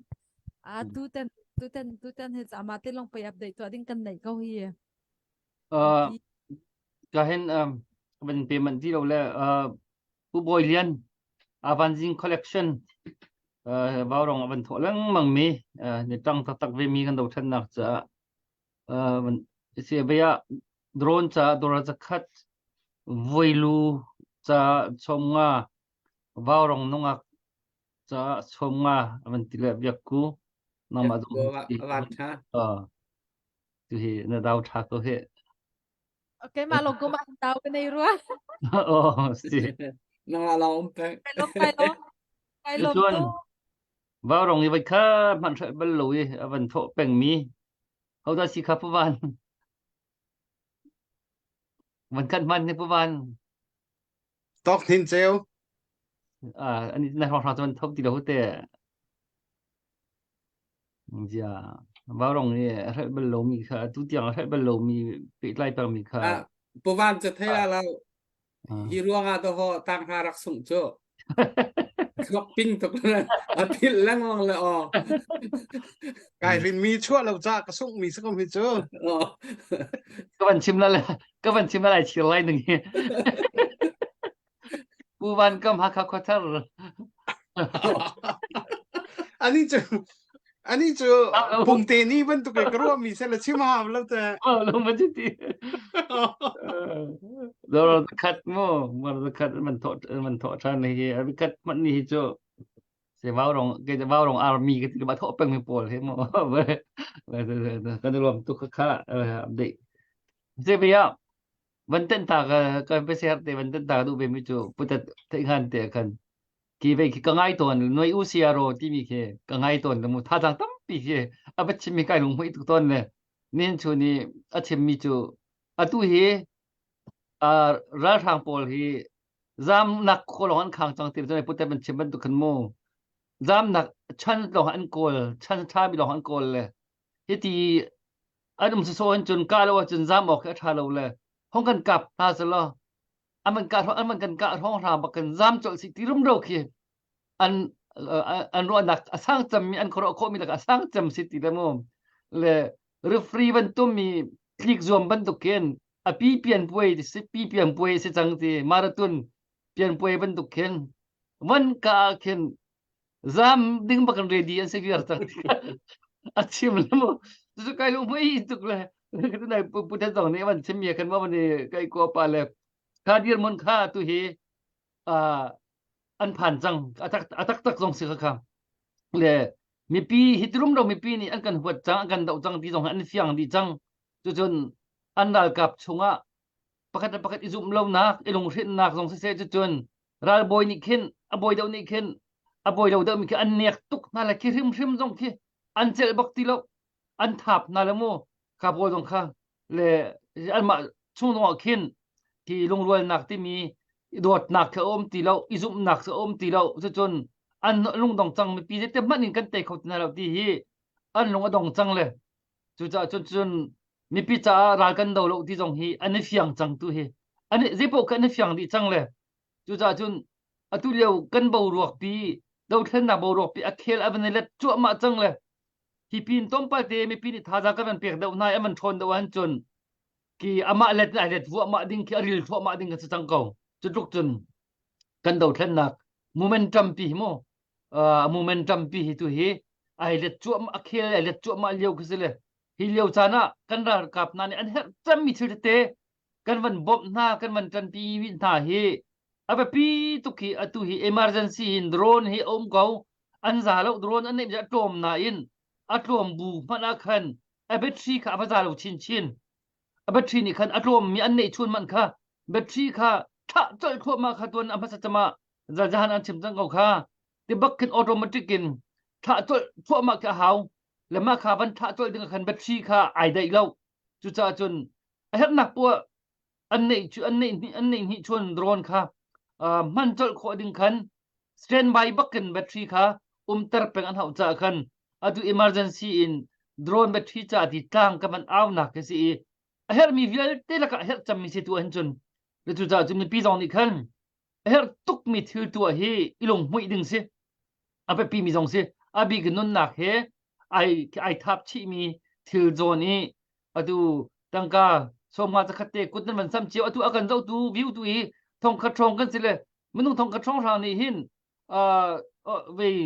A tuten tuten tuten he ama te long pei update tuah ding kan nei ko hi. Uh, ka hen um, van pe man ti lo le uh, Pu Bawi Lian Avanzing Collection uh, Vaurong avan thawh lengmang mi uh, ni tang taktak ve mi kan dothlennak caah uh, van si vei ah drone ca dora zakhat voilu ca chomnga Vaurong nungak ca chomnga avan ti le biakku nangmah zong Avan tha. Uh, tu hi na dau tha ko he Okay, mah lawng ko mah tau ka nei rua. Oh, si. Nangah lawng um peng. Kai lawm kai lawm. Kai lawm Cun tu. Vaurong i voi kha hmanh hraih bal lo i a van thawh pengmi hodah si kha Pu Van van khat hman ni Pu Van Tok hnin ceu. Ah, ani na hrawng hrang cu van tho ti lo te. Zia Vaurong i a hrelh bal lomi kha atu tiang a hrelh bal lomi pehtlai pengmi kha Ah, Pu Van cu thei la lo. Hi ruangah to ho tang hna rak sungh cu. Thluak ping tuk le a philh lengmang le aw. Kai rin mi chuah lo ca ka sungh mi si ko mi cu. Ka van chim la le ka van chim la lai chir lai ning hi. Pu Van Kam Hakha Khuathar. Ani cu ani cu pumte ni bantuk ke ka ruah mi se la chim ham lo te. Oh, lo ma ti. Dor khat mu mar khat man tho man tho than hi abi khat man ni hi chu se vau rong ke vau rong army ke ti ba tho peng mi pawl he mo kan lom tu kha kha update se bia van ten ta ka ka pe ser te van ten ta du be mi chu putat thei ngan te khan ki ve khi ka ngai tawn noi u sia ro ti mi khi ka ngai tawn mu tha chang tampi khi a va chim mi kai lung hmui tuk tawn le nin chu ni a chim mi chu atu hi ralhrang pawl hi zamnak khaw lawng an khang cang ti cun pute ban chim bantuk khan mu zamnak chan lawng an kawl chan tha mi lawng an kawl le hiti an um so an cun ka lo cun zam awk a tha lo le hong kan kap hna selo an kan kah an kan kah hrawng hram bak kan zam colh si ti rumro khi an an ruahnak a sang cem mi an khuaruah khawh mi lakah a sang cem si ti le mu le referee bantum mi tlik zuam bantuk khin a pi pian puai si pi pian puai si cang ti marathon pian puai bantuk khin van ka khin zam ding bak ready an si viar cang a chim le mu cu kai lu mui tuk le tu nai pu the zong nih van chim mi khan ma ni kai ko pa le kha dir mon kha tu hi an phan cang atak atak tak zong si kha kha le mipi hitrum lo mipi nih an kan huat cang an kan doh cang ti zong an fiang dih cang cucun an ralkap chungah pakhat le pakhat i zumh lonak i lunghrinnak zong siseh cucun ralbawi nih khin a bawi deuh nih khin a bawi lo deuh mi khi an nek tuk hna le khi hrimhrim zong khi an celh bak ti lo an thap hna le mu kha pawl zong kha le anmah chung zong ah khin khi lungrualnak timi dawtnak kha a um ti lo i zumhnak cu a um ti lo cucun an lungdong cang mipi zeite hmanh in kan tei kho ti hna lo ti hi an lung a dong cang le cucaah cun cun mipi caah ral kan do lo ti zong hi an i fiang cang tu hi an zeipaoh kha an i fiang dih cang le cucaah cun atu lio kan boruak pi dothlennak boruak pi a khel a van i let cuahmah cang le hi pin tlawmpal te mipi nih thazaang kan van pek deuh hna i an van ṭhawn deuh ahcun ki amah let ai let vuahmah ding khi a ril thluahmah ding kan si cang ko cu tluk cun kan dothlennak momentum pi hi mu uh, momentum pi hi tu hi ai let cuahmah a khel ai let cuahmah lio khi si le hi lio caan ah kan ralkap hna nih an herh cemmi thil tete kan van bawmh hna kan van ṭanpi hna hi a biapi tuk hi atu hi emergency in drone hi a um ko an za lo drone an neih a tlawm nain a tlawm bu hmanh ah khan a battery kha a va za lo chinchin a battery nih khan a tlawm mi an neih chun man kha battery kha thah colh thluahmah kha tuan a hmasa cama zahan an chim cang ko kha ti bak khin automatic in thlah colh thluahmah khi a hau le mah kha van thlah colh ding khan battery kha ai daih lo cucaah cun a herhnak poah an neih cu an neih an neih hnih chun drone kha hman colh khawh ding khan standby bakin battery kha umter peng an hauh caah khan atu emergency in drone battery ca ti tlang ka van au nak khi si i a herhmi vialte lakah a herh cemmi si tu ahhin cun le cucaah cun mipi zong nih khan a herh tukmi thil tuah hi i lunghmuih ding si a biapi mi zong si a bik nunnak he ai ai thap chihmi thil zawn i atu tangka sawmnga zakhat te kut nan van sam cio atu a kan zohtu view tu hi thongkhat hrawng kan si le minung thongkhat hrawng hrang nih hin uh, vei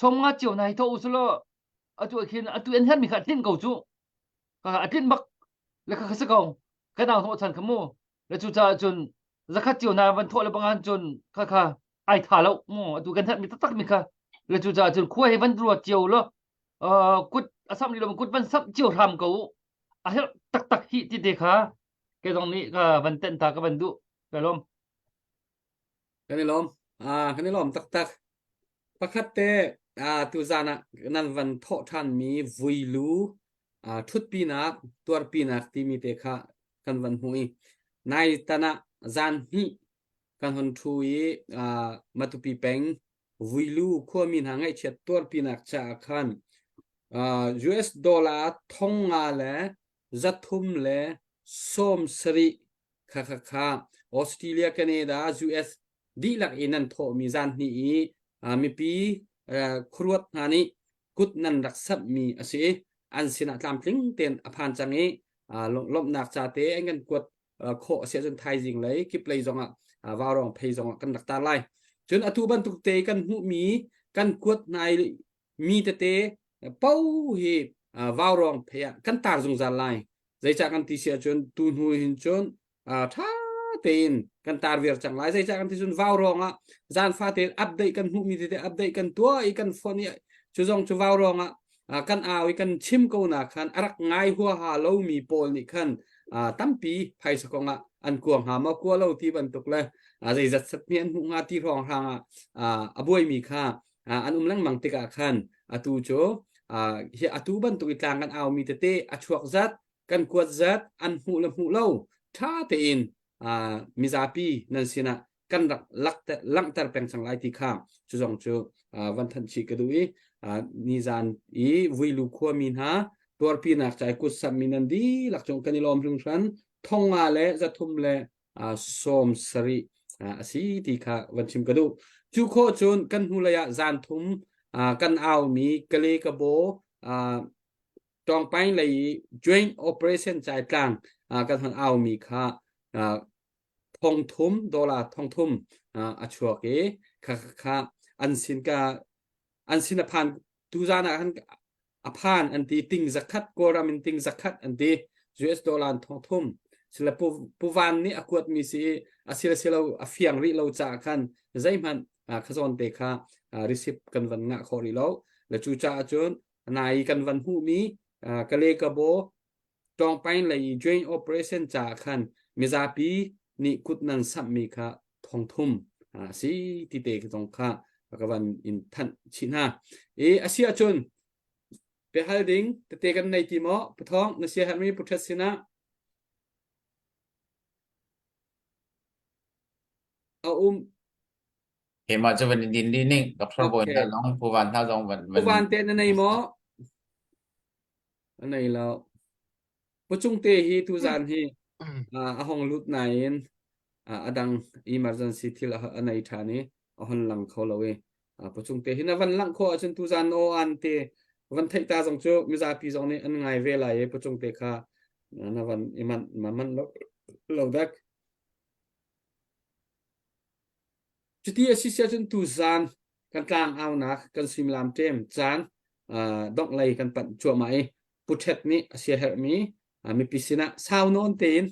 sawmnga cio na hi tho usulaw atu khin atu en hermi kha tlin ko cu ka a tlin bak le kha kha si ko ka nang hnawh chan kha mu le cu caah cun zakhat cio na van thawh le bangan cun kha kha ai tha lo mu atu kan herh mi taktak mi kha le cu caah cun khua hi van ruat cio lo kut a sam li lo kut van samh cio hram ko a herh taktak hi ti te kha ke zong nih ka van ten ta ka van duh ka lom Kan i lawm. Ah, kan i lawm taktak. Pakhat te ah tuzan ah nan van thawh ṭhanmi vuilu ah ṭhutpinak, tuarpinak timi te kha kan van hmuh i nai tan ah zan hnih kan hon ṭhu i ah Matupi peng vuilu khuami hna ngaihchiat tuarpinak caah khan ah US dollar 500 le 370 kha kha kha Australia, Canada, US dihlak in nan thawhmi zan hnih i mipi khuaruat hna nih kut nan rak samhmi a si i an sinah tlamtling tein a phan cang i lawmhnak ca te an kan kuat khawh a si ahcun thaizing lei kip lei zongah vaurawng phei zongah kan rak tar lai. Cun atu bantuk te kan hmuhmi kan kuat hna mi tete po hi vaurawng phei ah kan tar zungzal lai. Zeicah kan ti si ahcun tu hnu hin cun ṭha tein kan tar viar cang lai. Zeicah kan ti cun vau ruang ah zan fate update kan hmuhmi tete update kan tuah i kan phone i cu zong cu vau ruang ah kan au i kan chim ko na khan a rak ngai huaha lomi pawl nih khan tampi phaisa kong ah an kua hnga maw kua lo ti bantuk le zeizat sat mi an hmuh hnga ti hrawng hrang ah a buaimi kha an um lengmang tikah khan atu cu hi atu bantuk i tlang kan aumi tete a chuak zat kan kuat zat an hmuh le hmuh lo ṭha tein mizapi nan sinah kan rak langhter peng cang lai ti kha cu zong cu van thanh chih ka duh i nizan i Vuilu khuami hna tuarpinak cai kut sammi nan dihlak cung kan i lawm hringhran thonga le zathum le 70 a si ti kha van chim ka duh. Cu khawh cun kan hnulei ah zan thum kan aumi Kale Kabo Tawngpaing lei i joint operation caitlang kan hon aumi kha thong thum dollar thong thum a chuak i kha kha an sin ka an sin a phan tuzan ah khan a phan an ti ting zakhat kawlram in ting zakhat an ti US dollar thong thum sila pu puvan nih a kuat mi si a sil silo a fiang rih lo ca khan zeihmanh khazawn te kha receipt kan van ngah khawh rih lo le cu caah cun nai kan van hmuh mi kale kabo Tawngpain lei i joint operation caah khan mizapi nih kut nan samhmi kha thongthum a si ti te zong kha ka van in thanh chih hna. I a si ahcun biahal ding tete kan nei ti maw? Pathawng na siaherhmi Pu sinah a um. Keimah cu van in din li ning Dr. Bawi hna zong Pu Van hna zong van Pu Van te na nei maw? A nei lo. Pucung te hi tuzan hi a hong lut nain a dang emergency thil a nei ṭhan i a hon lang kho lo i pucung te hi na van langh khawh ahcun tuzan aw an te van theih ta zong cu mizapi zong nih an ngai ve lai i pucung te kha na van i manh manh lo lo dek. Cuti a si siah cun tuzan kan tlang aunak kan suimilam ṭem caan donghlei kan panh cuahmah i Pu Ṭhet nih a siaherhmi mipi sinah sau nawn tein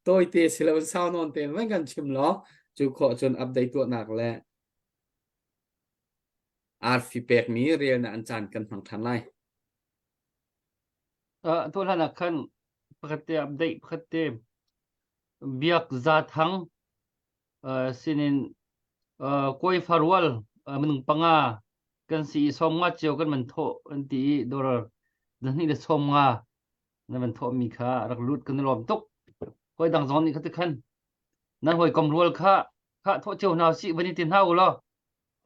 tawite si loin sau nawn tein van kan chim law cu khawh cun update tuahnak le arfi pekmi relnak an caan kan hmang ṭhan lai. Uh, tu hlan ah khan pakhat te update pakhat te Biak Za Thang sinin kawi farual minung panga kan si i 50 cio kan man thawh an ti i dollar zahnih le 50 na van thawh mi kha rak lut kan i lawm tuk hawi dang zong nih kha ti khan nan hawikom rual kha kha thawh cio hna si van i ti hna u law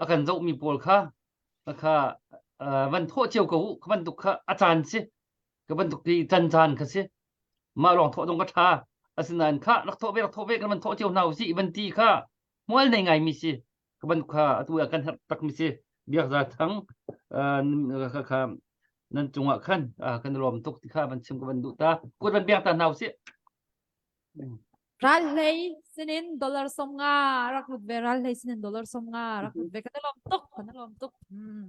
a kan zoh mi pawl kha kha van thawh cio ko u kha bantuk kha a caan si ka bantuk ti can caan kha si mah lawng thawh dong ka ṭha asinain kha rak thawh ve rak thawh ve kan van thawh cio hna usih van ti kha hmual nei ngai mi si ka ban kha atu ah kan herh tak mi si biak za thang kha kha nan cungah khan kan lawm tuk ti kha van chim ka van duh ta kut van biak ta hna usih Ral hlei sinin dollar som nga rak lut ve ral hlei sinin dollar som nga rak lut ve kan lawm tuk kan lawm tuk hmm.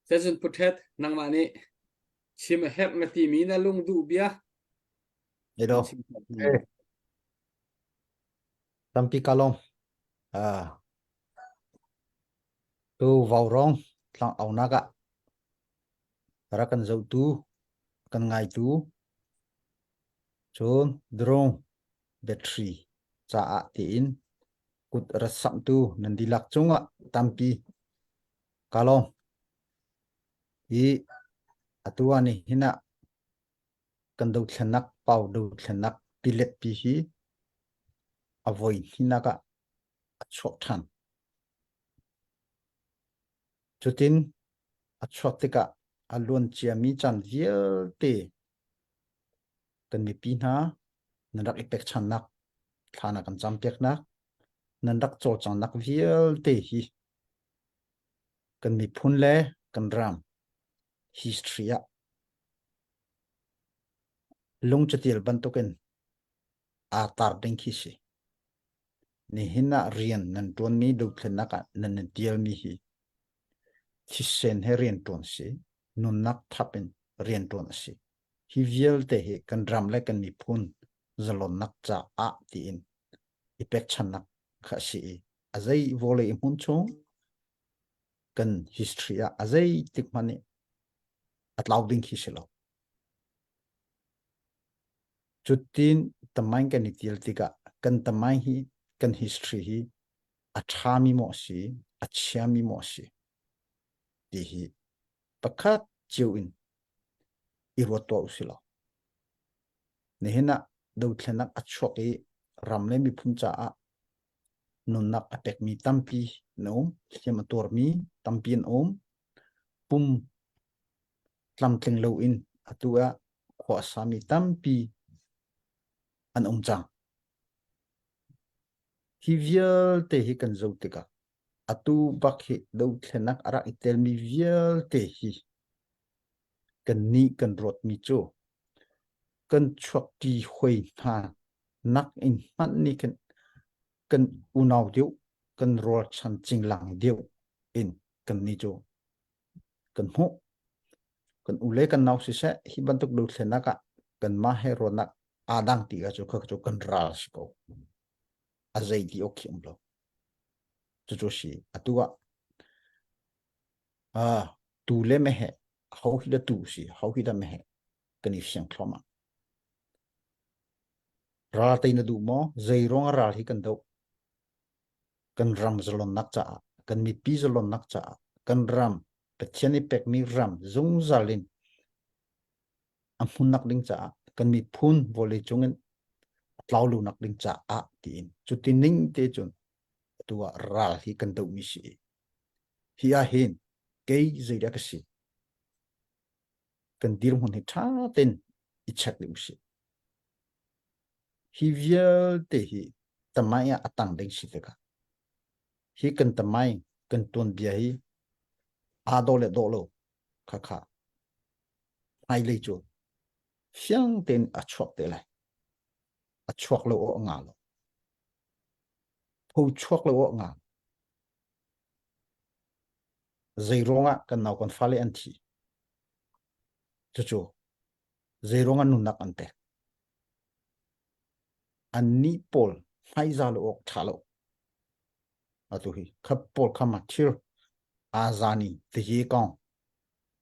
Cun Pu Ṭhet, nangmah nih chim a herh na timi na lung duh bia Hello. chim Eh. Tampi ka lawm. Ah. Tu Vaurong tlang aunak ah rak kan zohtu, kan ngaitu, cun drone battery caah tiin kut rat samhtu nan dihlak cungah tampi Ka lawm. Hi atu ah nihin ah kan dothlennak pau dothlennak pilet pi hi a voi hnihnak ah a chuak ṭhan. Cutin a chuak tikah a luan ciami caan vialte kan mipi hna nan rak i pekchannak thla na kan campiaknak nan rak cawlcanghnak vialte hi kan miphun le kan ram history ah lung catial bantukin aa tar ding khi si. Nihin ah rian nan ṭuanmi dothlennak ah nan in tialmi hi thisen he rian ṭuan si, nunnak thap in rian ṭuan a si. Hi vialte hi kan ram le kan miphun. zalonnak caah tiin i pekchannak kha a si i a zei vawlei hmun chung kan history ah a zei tik hmanh nih a tlau ding khi si lo. Cutin tamain kan i tial tikah kan tamain hi kan history hi a ṭhami maw a si, a chiami maw a si ti hi pakhat cio in i ruat tuah usih law. Nihin ah dothlennak a chuak i ram le miphun caah nunnak a pekmi tampi an um, hliam a tuarmi tampi an um. Pum tlamtling loin atu ah khua a sami tampi an um cang. Hi vialte hi kan zoh tikah atu bak hi dothlennak a rak i telmi vialte hi kannih kan ruatmi cu kan chuakṭi hoi hna nak in hmanh nih khin kan unau deuh kan rualchan cinglang deuh in kannih cu kan hmuh. Kan u le kan nau siseh hi bantuk dothlennak ah kanmah he ruahnak aa dang ti cu kha cu kan ral si ko. A zei ti awk khi um lo. Cucu si atu ah ah tu le meheh ho hi dah tu si ho hi dah meheh kan i fiang thluahmah. Ral tei na duh maw? Zei ruang ah ral hi kan doh? Kan ram zalonnak caah, kan mipi zalonnak caah, kan ram Pathian i pekmi ram zungzal in a hmunnak ding caah kan miphun vawlei cung in a tlau lonak ding caah tiin cuti ning te cun atu ah ral hi kan dohmi si. Hi ah hin kei zeidah ka si? Kan dirhmun hi ṭha tein i check dih usih. Hi vialte hi tamai ah a tang ding si tikah hi kan tamai kan tuanbia hi aa dawh le dawh lo khakha hmailei cu fiang tein a chuak te lai. A chuak lo awk nga lo. Pho chuak lo awk nga. Zei ruangah kan nau kan fale an thi. Cucu zei ruangah nunnak an pek. Annih pawl hmaizah lo awk ṭha lo. Atu hi khat pawl kha ma thil azani tihi kong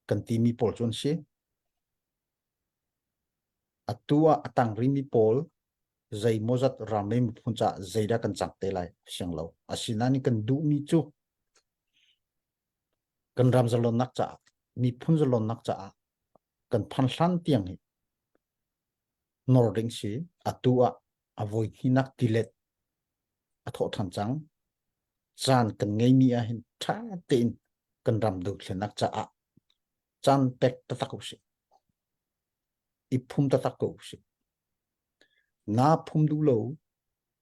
kan timi pawl cu an si. Atu ah a tang rimi pawl zeimawzat ram le miphun caah zeidah kan cang te lai siang lo. Asinain kan duhmi cu kan ram zalonnak caah miphun zalonnak caah kan phan hlan tiang hi nor ding si atu ah a voi hninak tilet a thawh ṭhan cang. Caan kan ngeimi ah hin ṭha tein kan ram dothlennak caah caan pek taktak usih. I phum taktak ko usih. Na phum duh lo,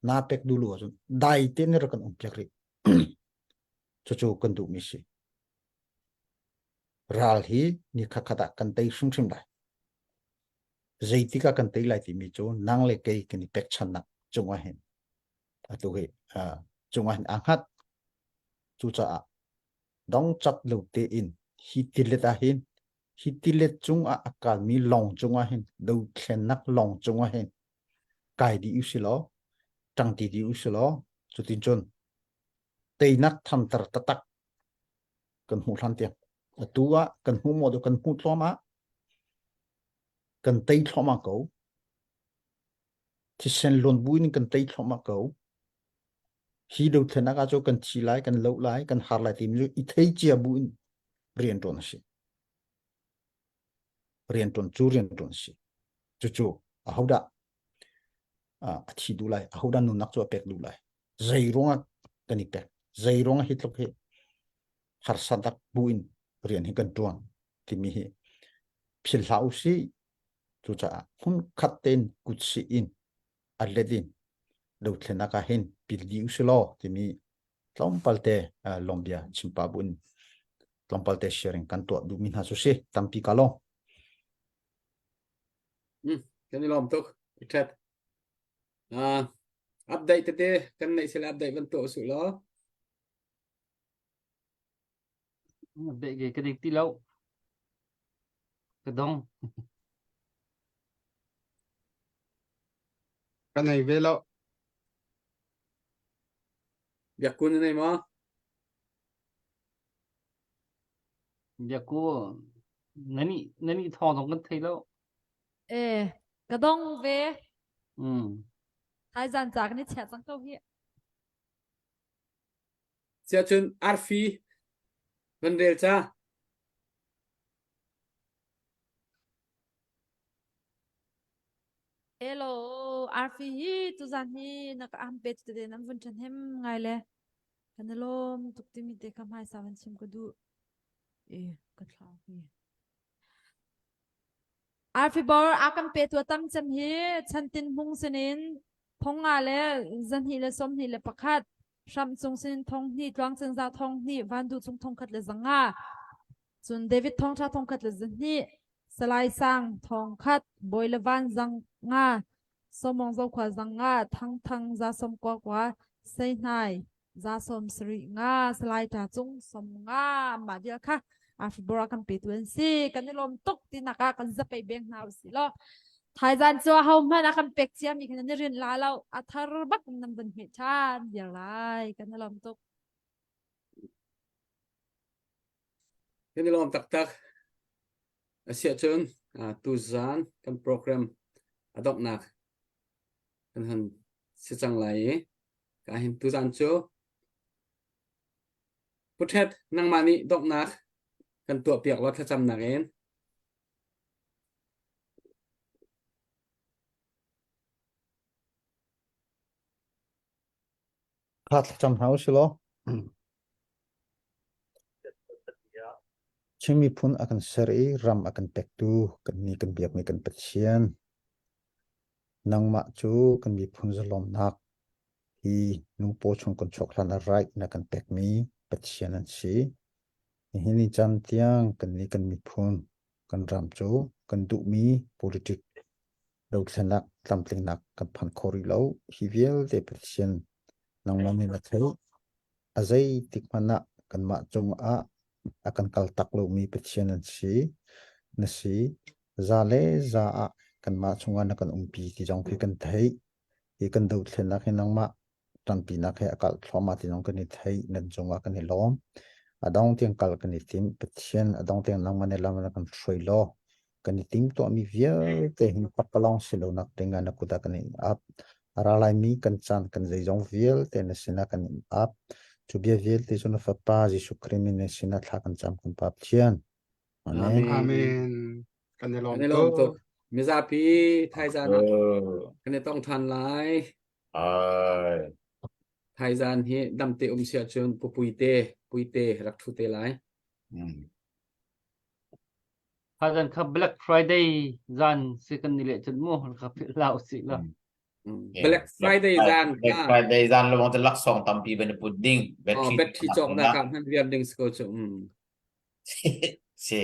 na pek duh lo ahcun dai tein rak kan um piak rih. Cucu kan duhmi si. Ral hi ni khatkhat ah kan tei hrimhrim lai. Zeitik ah kan tei lai timi cu nang le kei kan i pekchannak cungah hin atu hi cungah hin aa hngat. Cucaah dongcat lo tein hi tilet ah hin hi tilet cungah a kalmi lawng cungah hin dothlennak lawng cungah hin kai dih usih law ṭangti dih usih law cutin cun teinak thamter taktak kan hmuh hlan tiang atu ah kan hmuh maw kan hmuh thluahmah kan tei thluahmah ko thisen luan buin kan tei thluahmah ko hi dothlennak ah cu kan thi lai kan lo lai kan har lai timi cu i thei cia bu in rian ṭuan a si rian ṭuan cu rian ṭuan a si cucu ahodah a thi duh lai ahodah nunnak cu a pek duh lai zei ruangah kan i pek zei ruangah hi tluk hi harsa dak bu in rian hi kan ṭuan timi hi philh hlah usih cucaah hmun khat tein kut sih in a let in dothlennak ah hin pil dih usih law timi tlawmpal te lawmbia chimpa bu in tlawmpal te sharing kan tuah duhmi hna cu si tampi ka lawm. Kan i lawm tuk. Ṭhat. Uh, update tete kan neih sila update van tuah usih law. Update ke ka dik ti lo. Ka dong. Ka nei ve lo. Biakku na nei maw? Biakku nani nani thawng zong kan thei lo. Eh, ka dong ve. Mm. Thaizan ca kan i chiah cang ko hi. Siahcun arfi van rel ca. Hello, arfi hi tuzan hi na ka am pe tete nan vun ṭhan hem ngai le kan i lawm tuk timi te kha hmaisa van chim ka duh. E, ka thlau hi. Arfi bor a kan pe tu tam cem hi chantin hmung sinin thong nga le zahnih le sawmhnih le pakhat hram cung sinin thong hnih tluang cengza thong hnih vandu cung thong khat le zanga cun David thong tha thong khat le zahnih Salai Sang thong khat Bawi le Van zang nga Sawmong Zokhua zang nga Thang Thang za som kwa kwa Sei Hnai za som sarih nga Salai Ta Cung som nga mah vial kha Afibora kan pe tu an si kan i lawm tuk tinak ah kan zapei beng hna usih law thaizan cu ho hmanh a kan pek cia mi khan nan i rin la lo a thar bak nan vun hmeh ṭhan viar lai kan i lawm tuk Kan i lawm taktak. Asiahcun tuzaan kan program a donghnak kan han si cang lai i ka hin tuzaan cu Pu Ṭhet nangmah nih donghnak kan tuahpiak law thlacamnak in. Kha thlacam hna usih law. Chin miphun a kan ser i ram a kan pektu kannih kan biakmi kan Pathian. Nangmah cu kan miphun zalawmnak hi nu paw chung kan chuak hlan ah right na kan pekmi Pathian an si. Nihin ni caan tiang kannih kan miphun kan ram cu kan duhmi politic dothlennak tlamtlingnak kan phan kho rih lo. Hi vialte Pathian nangmah nih na theih. A zeitik hmanh ah kanmah cungah a kan kaltak lomi Pathian an si. Na si. Za le za ah kanmah chungah na kan umpi ti zong khi kan theih. Hi kan dothlennak hi nangmah ṭanpinak he a kalh thluahmah ti zong kan i theih. Nan cungah kan i lawm. A dong tiang kal kan i tim. Pathian a dong tiang nangmah nih lam na kan hruai law kan i timtuahmi vialte hin pakpalawng si lonak ding ah na kut ah kan in ap. A ra laimi kan caan kan zeizong vialte na sinah kan in ap. Cu bia vialte cu na Fapa Jesuh Khrih min na sinah thla kan cam kan Pa Pathian. Amen. Amen. Kan i lawm Kan i lawm tuk. tuk. Mizapi thaizan ah kan i tong ṭhan lai. Ai. Thaizan hi damte um siah cun pu Puite, Puite rak ṭhu te lai. Mm. Kha zan kha Black Friday zan si kan ni le cun mu ka philh hlah usih la. Black Friday zan Black Friday zan lawng te laksawng tampi ban i put ding. Oh, battery cawk nak ah hman viam ding si ko cu. Si.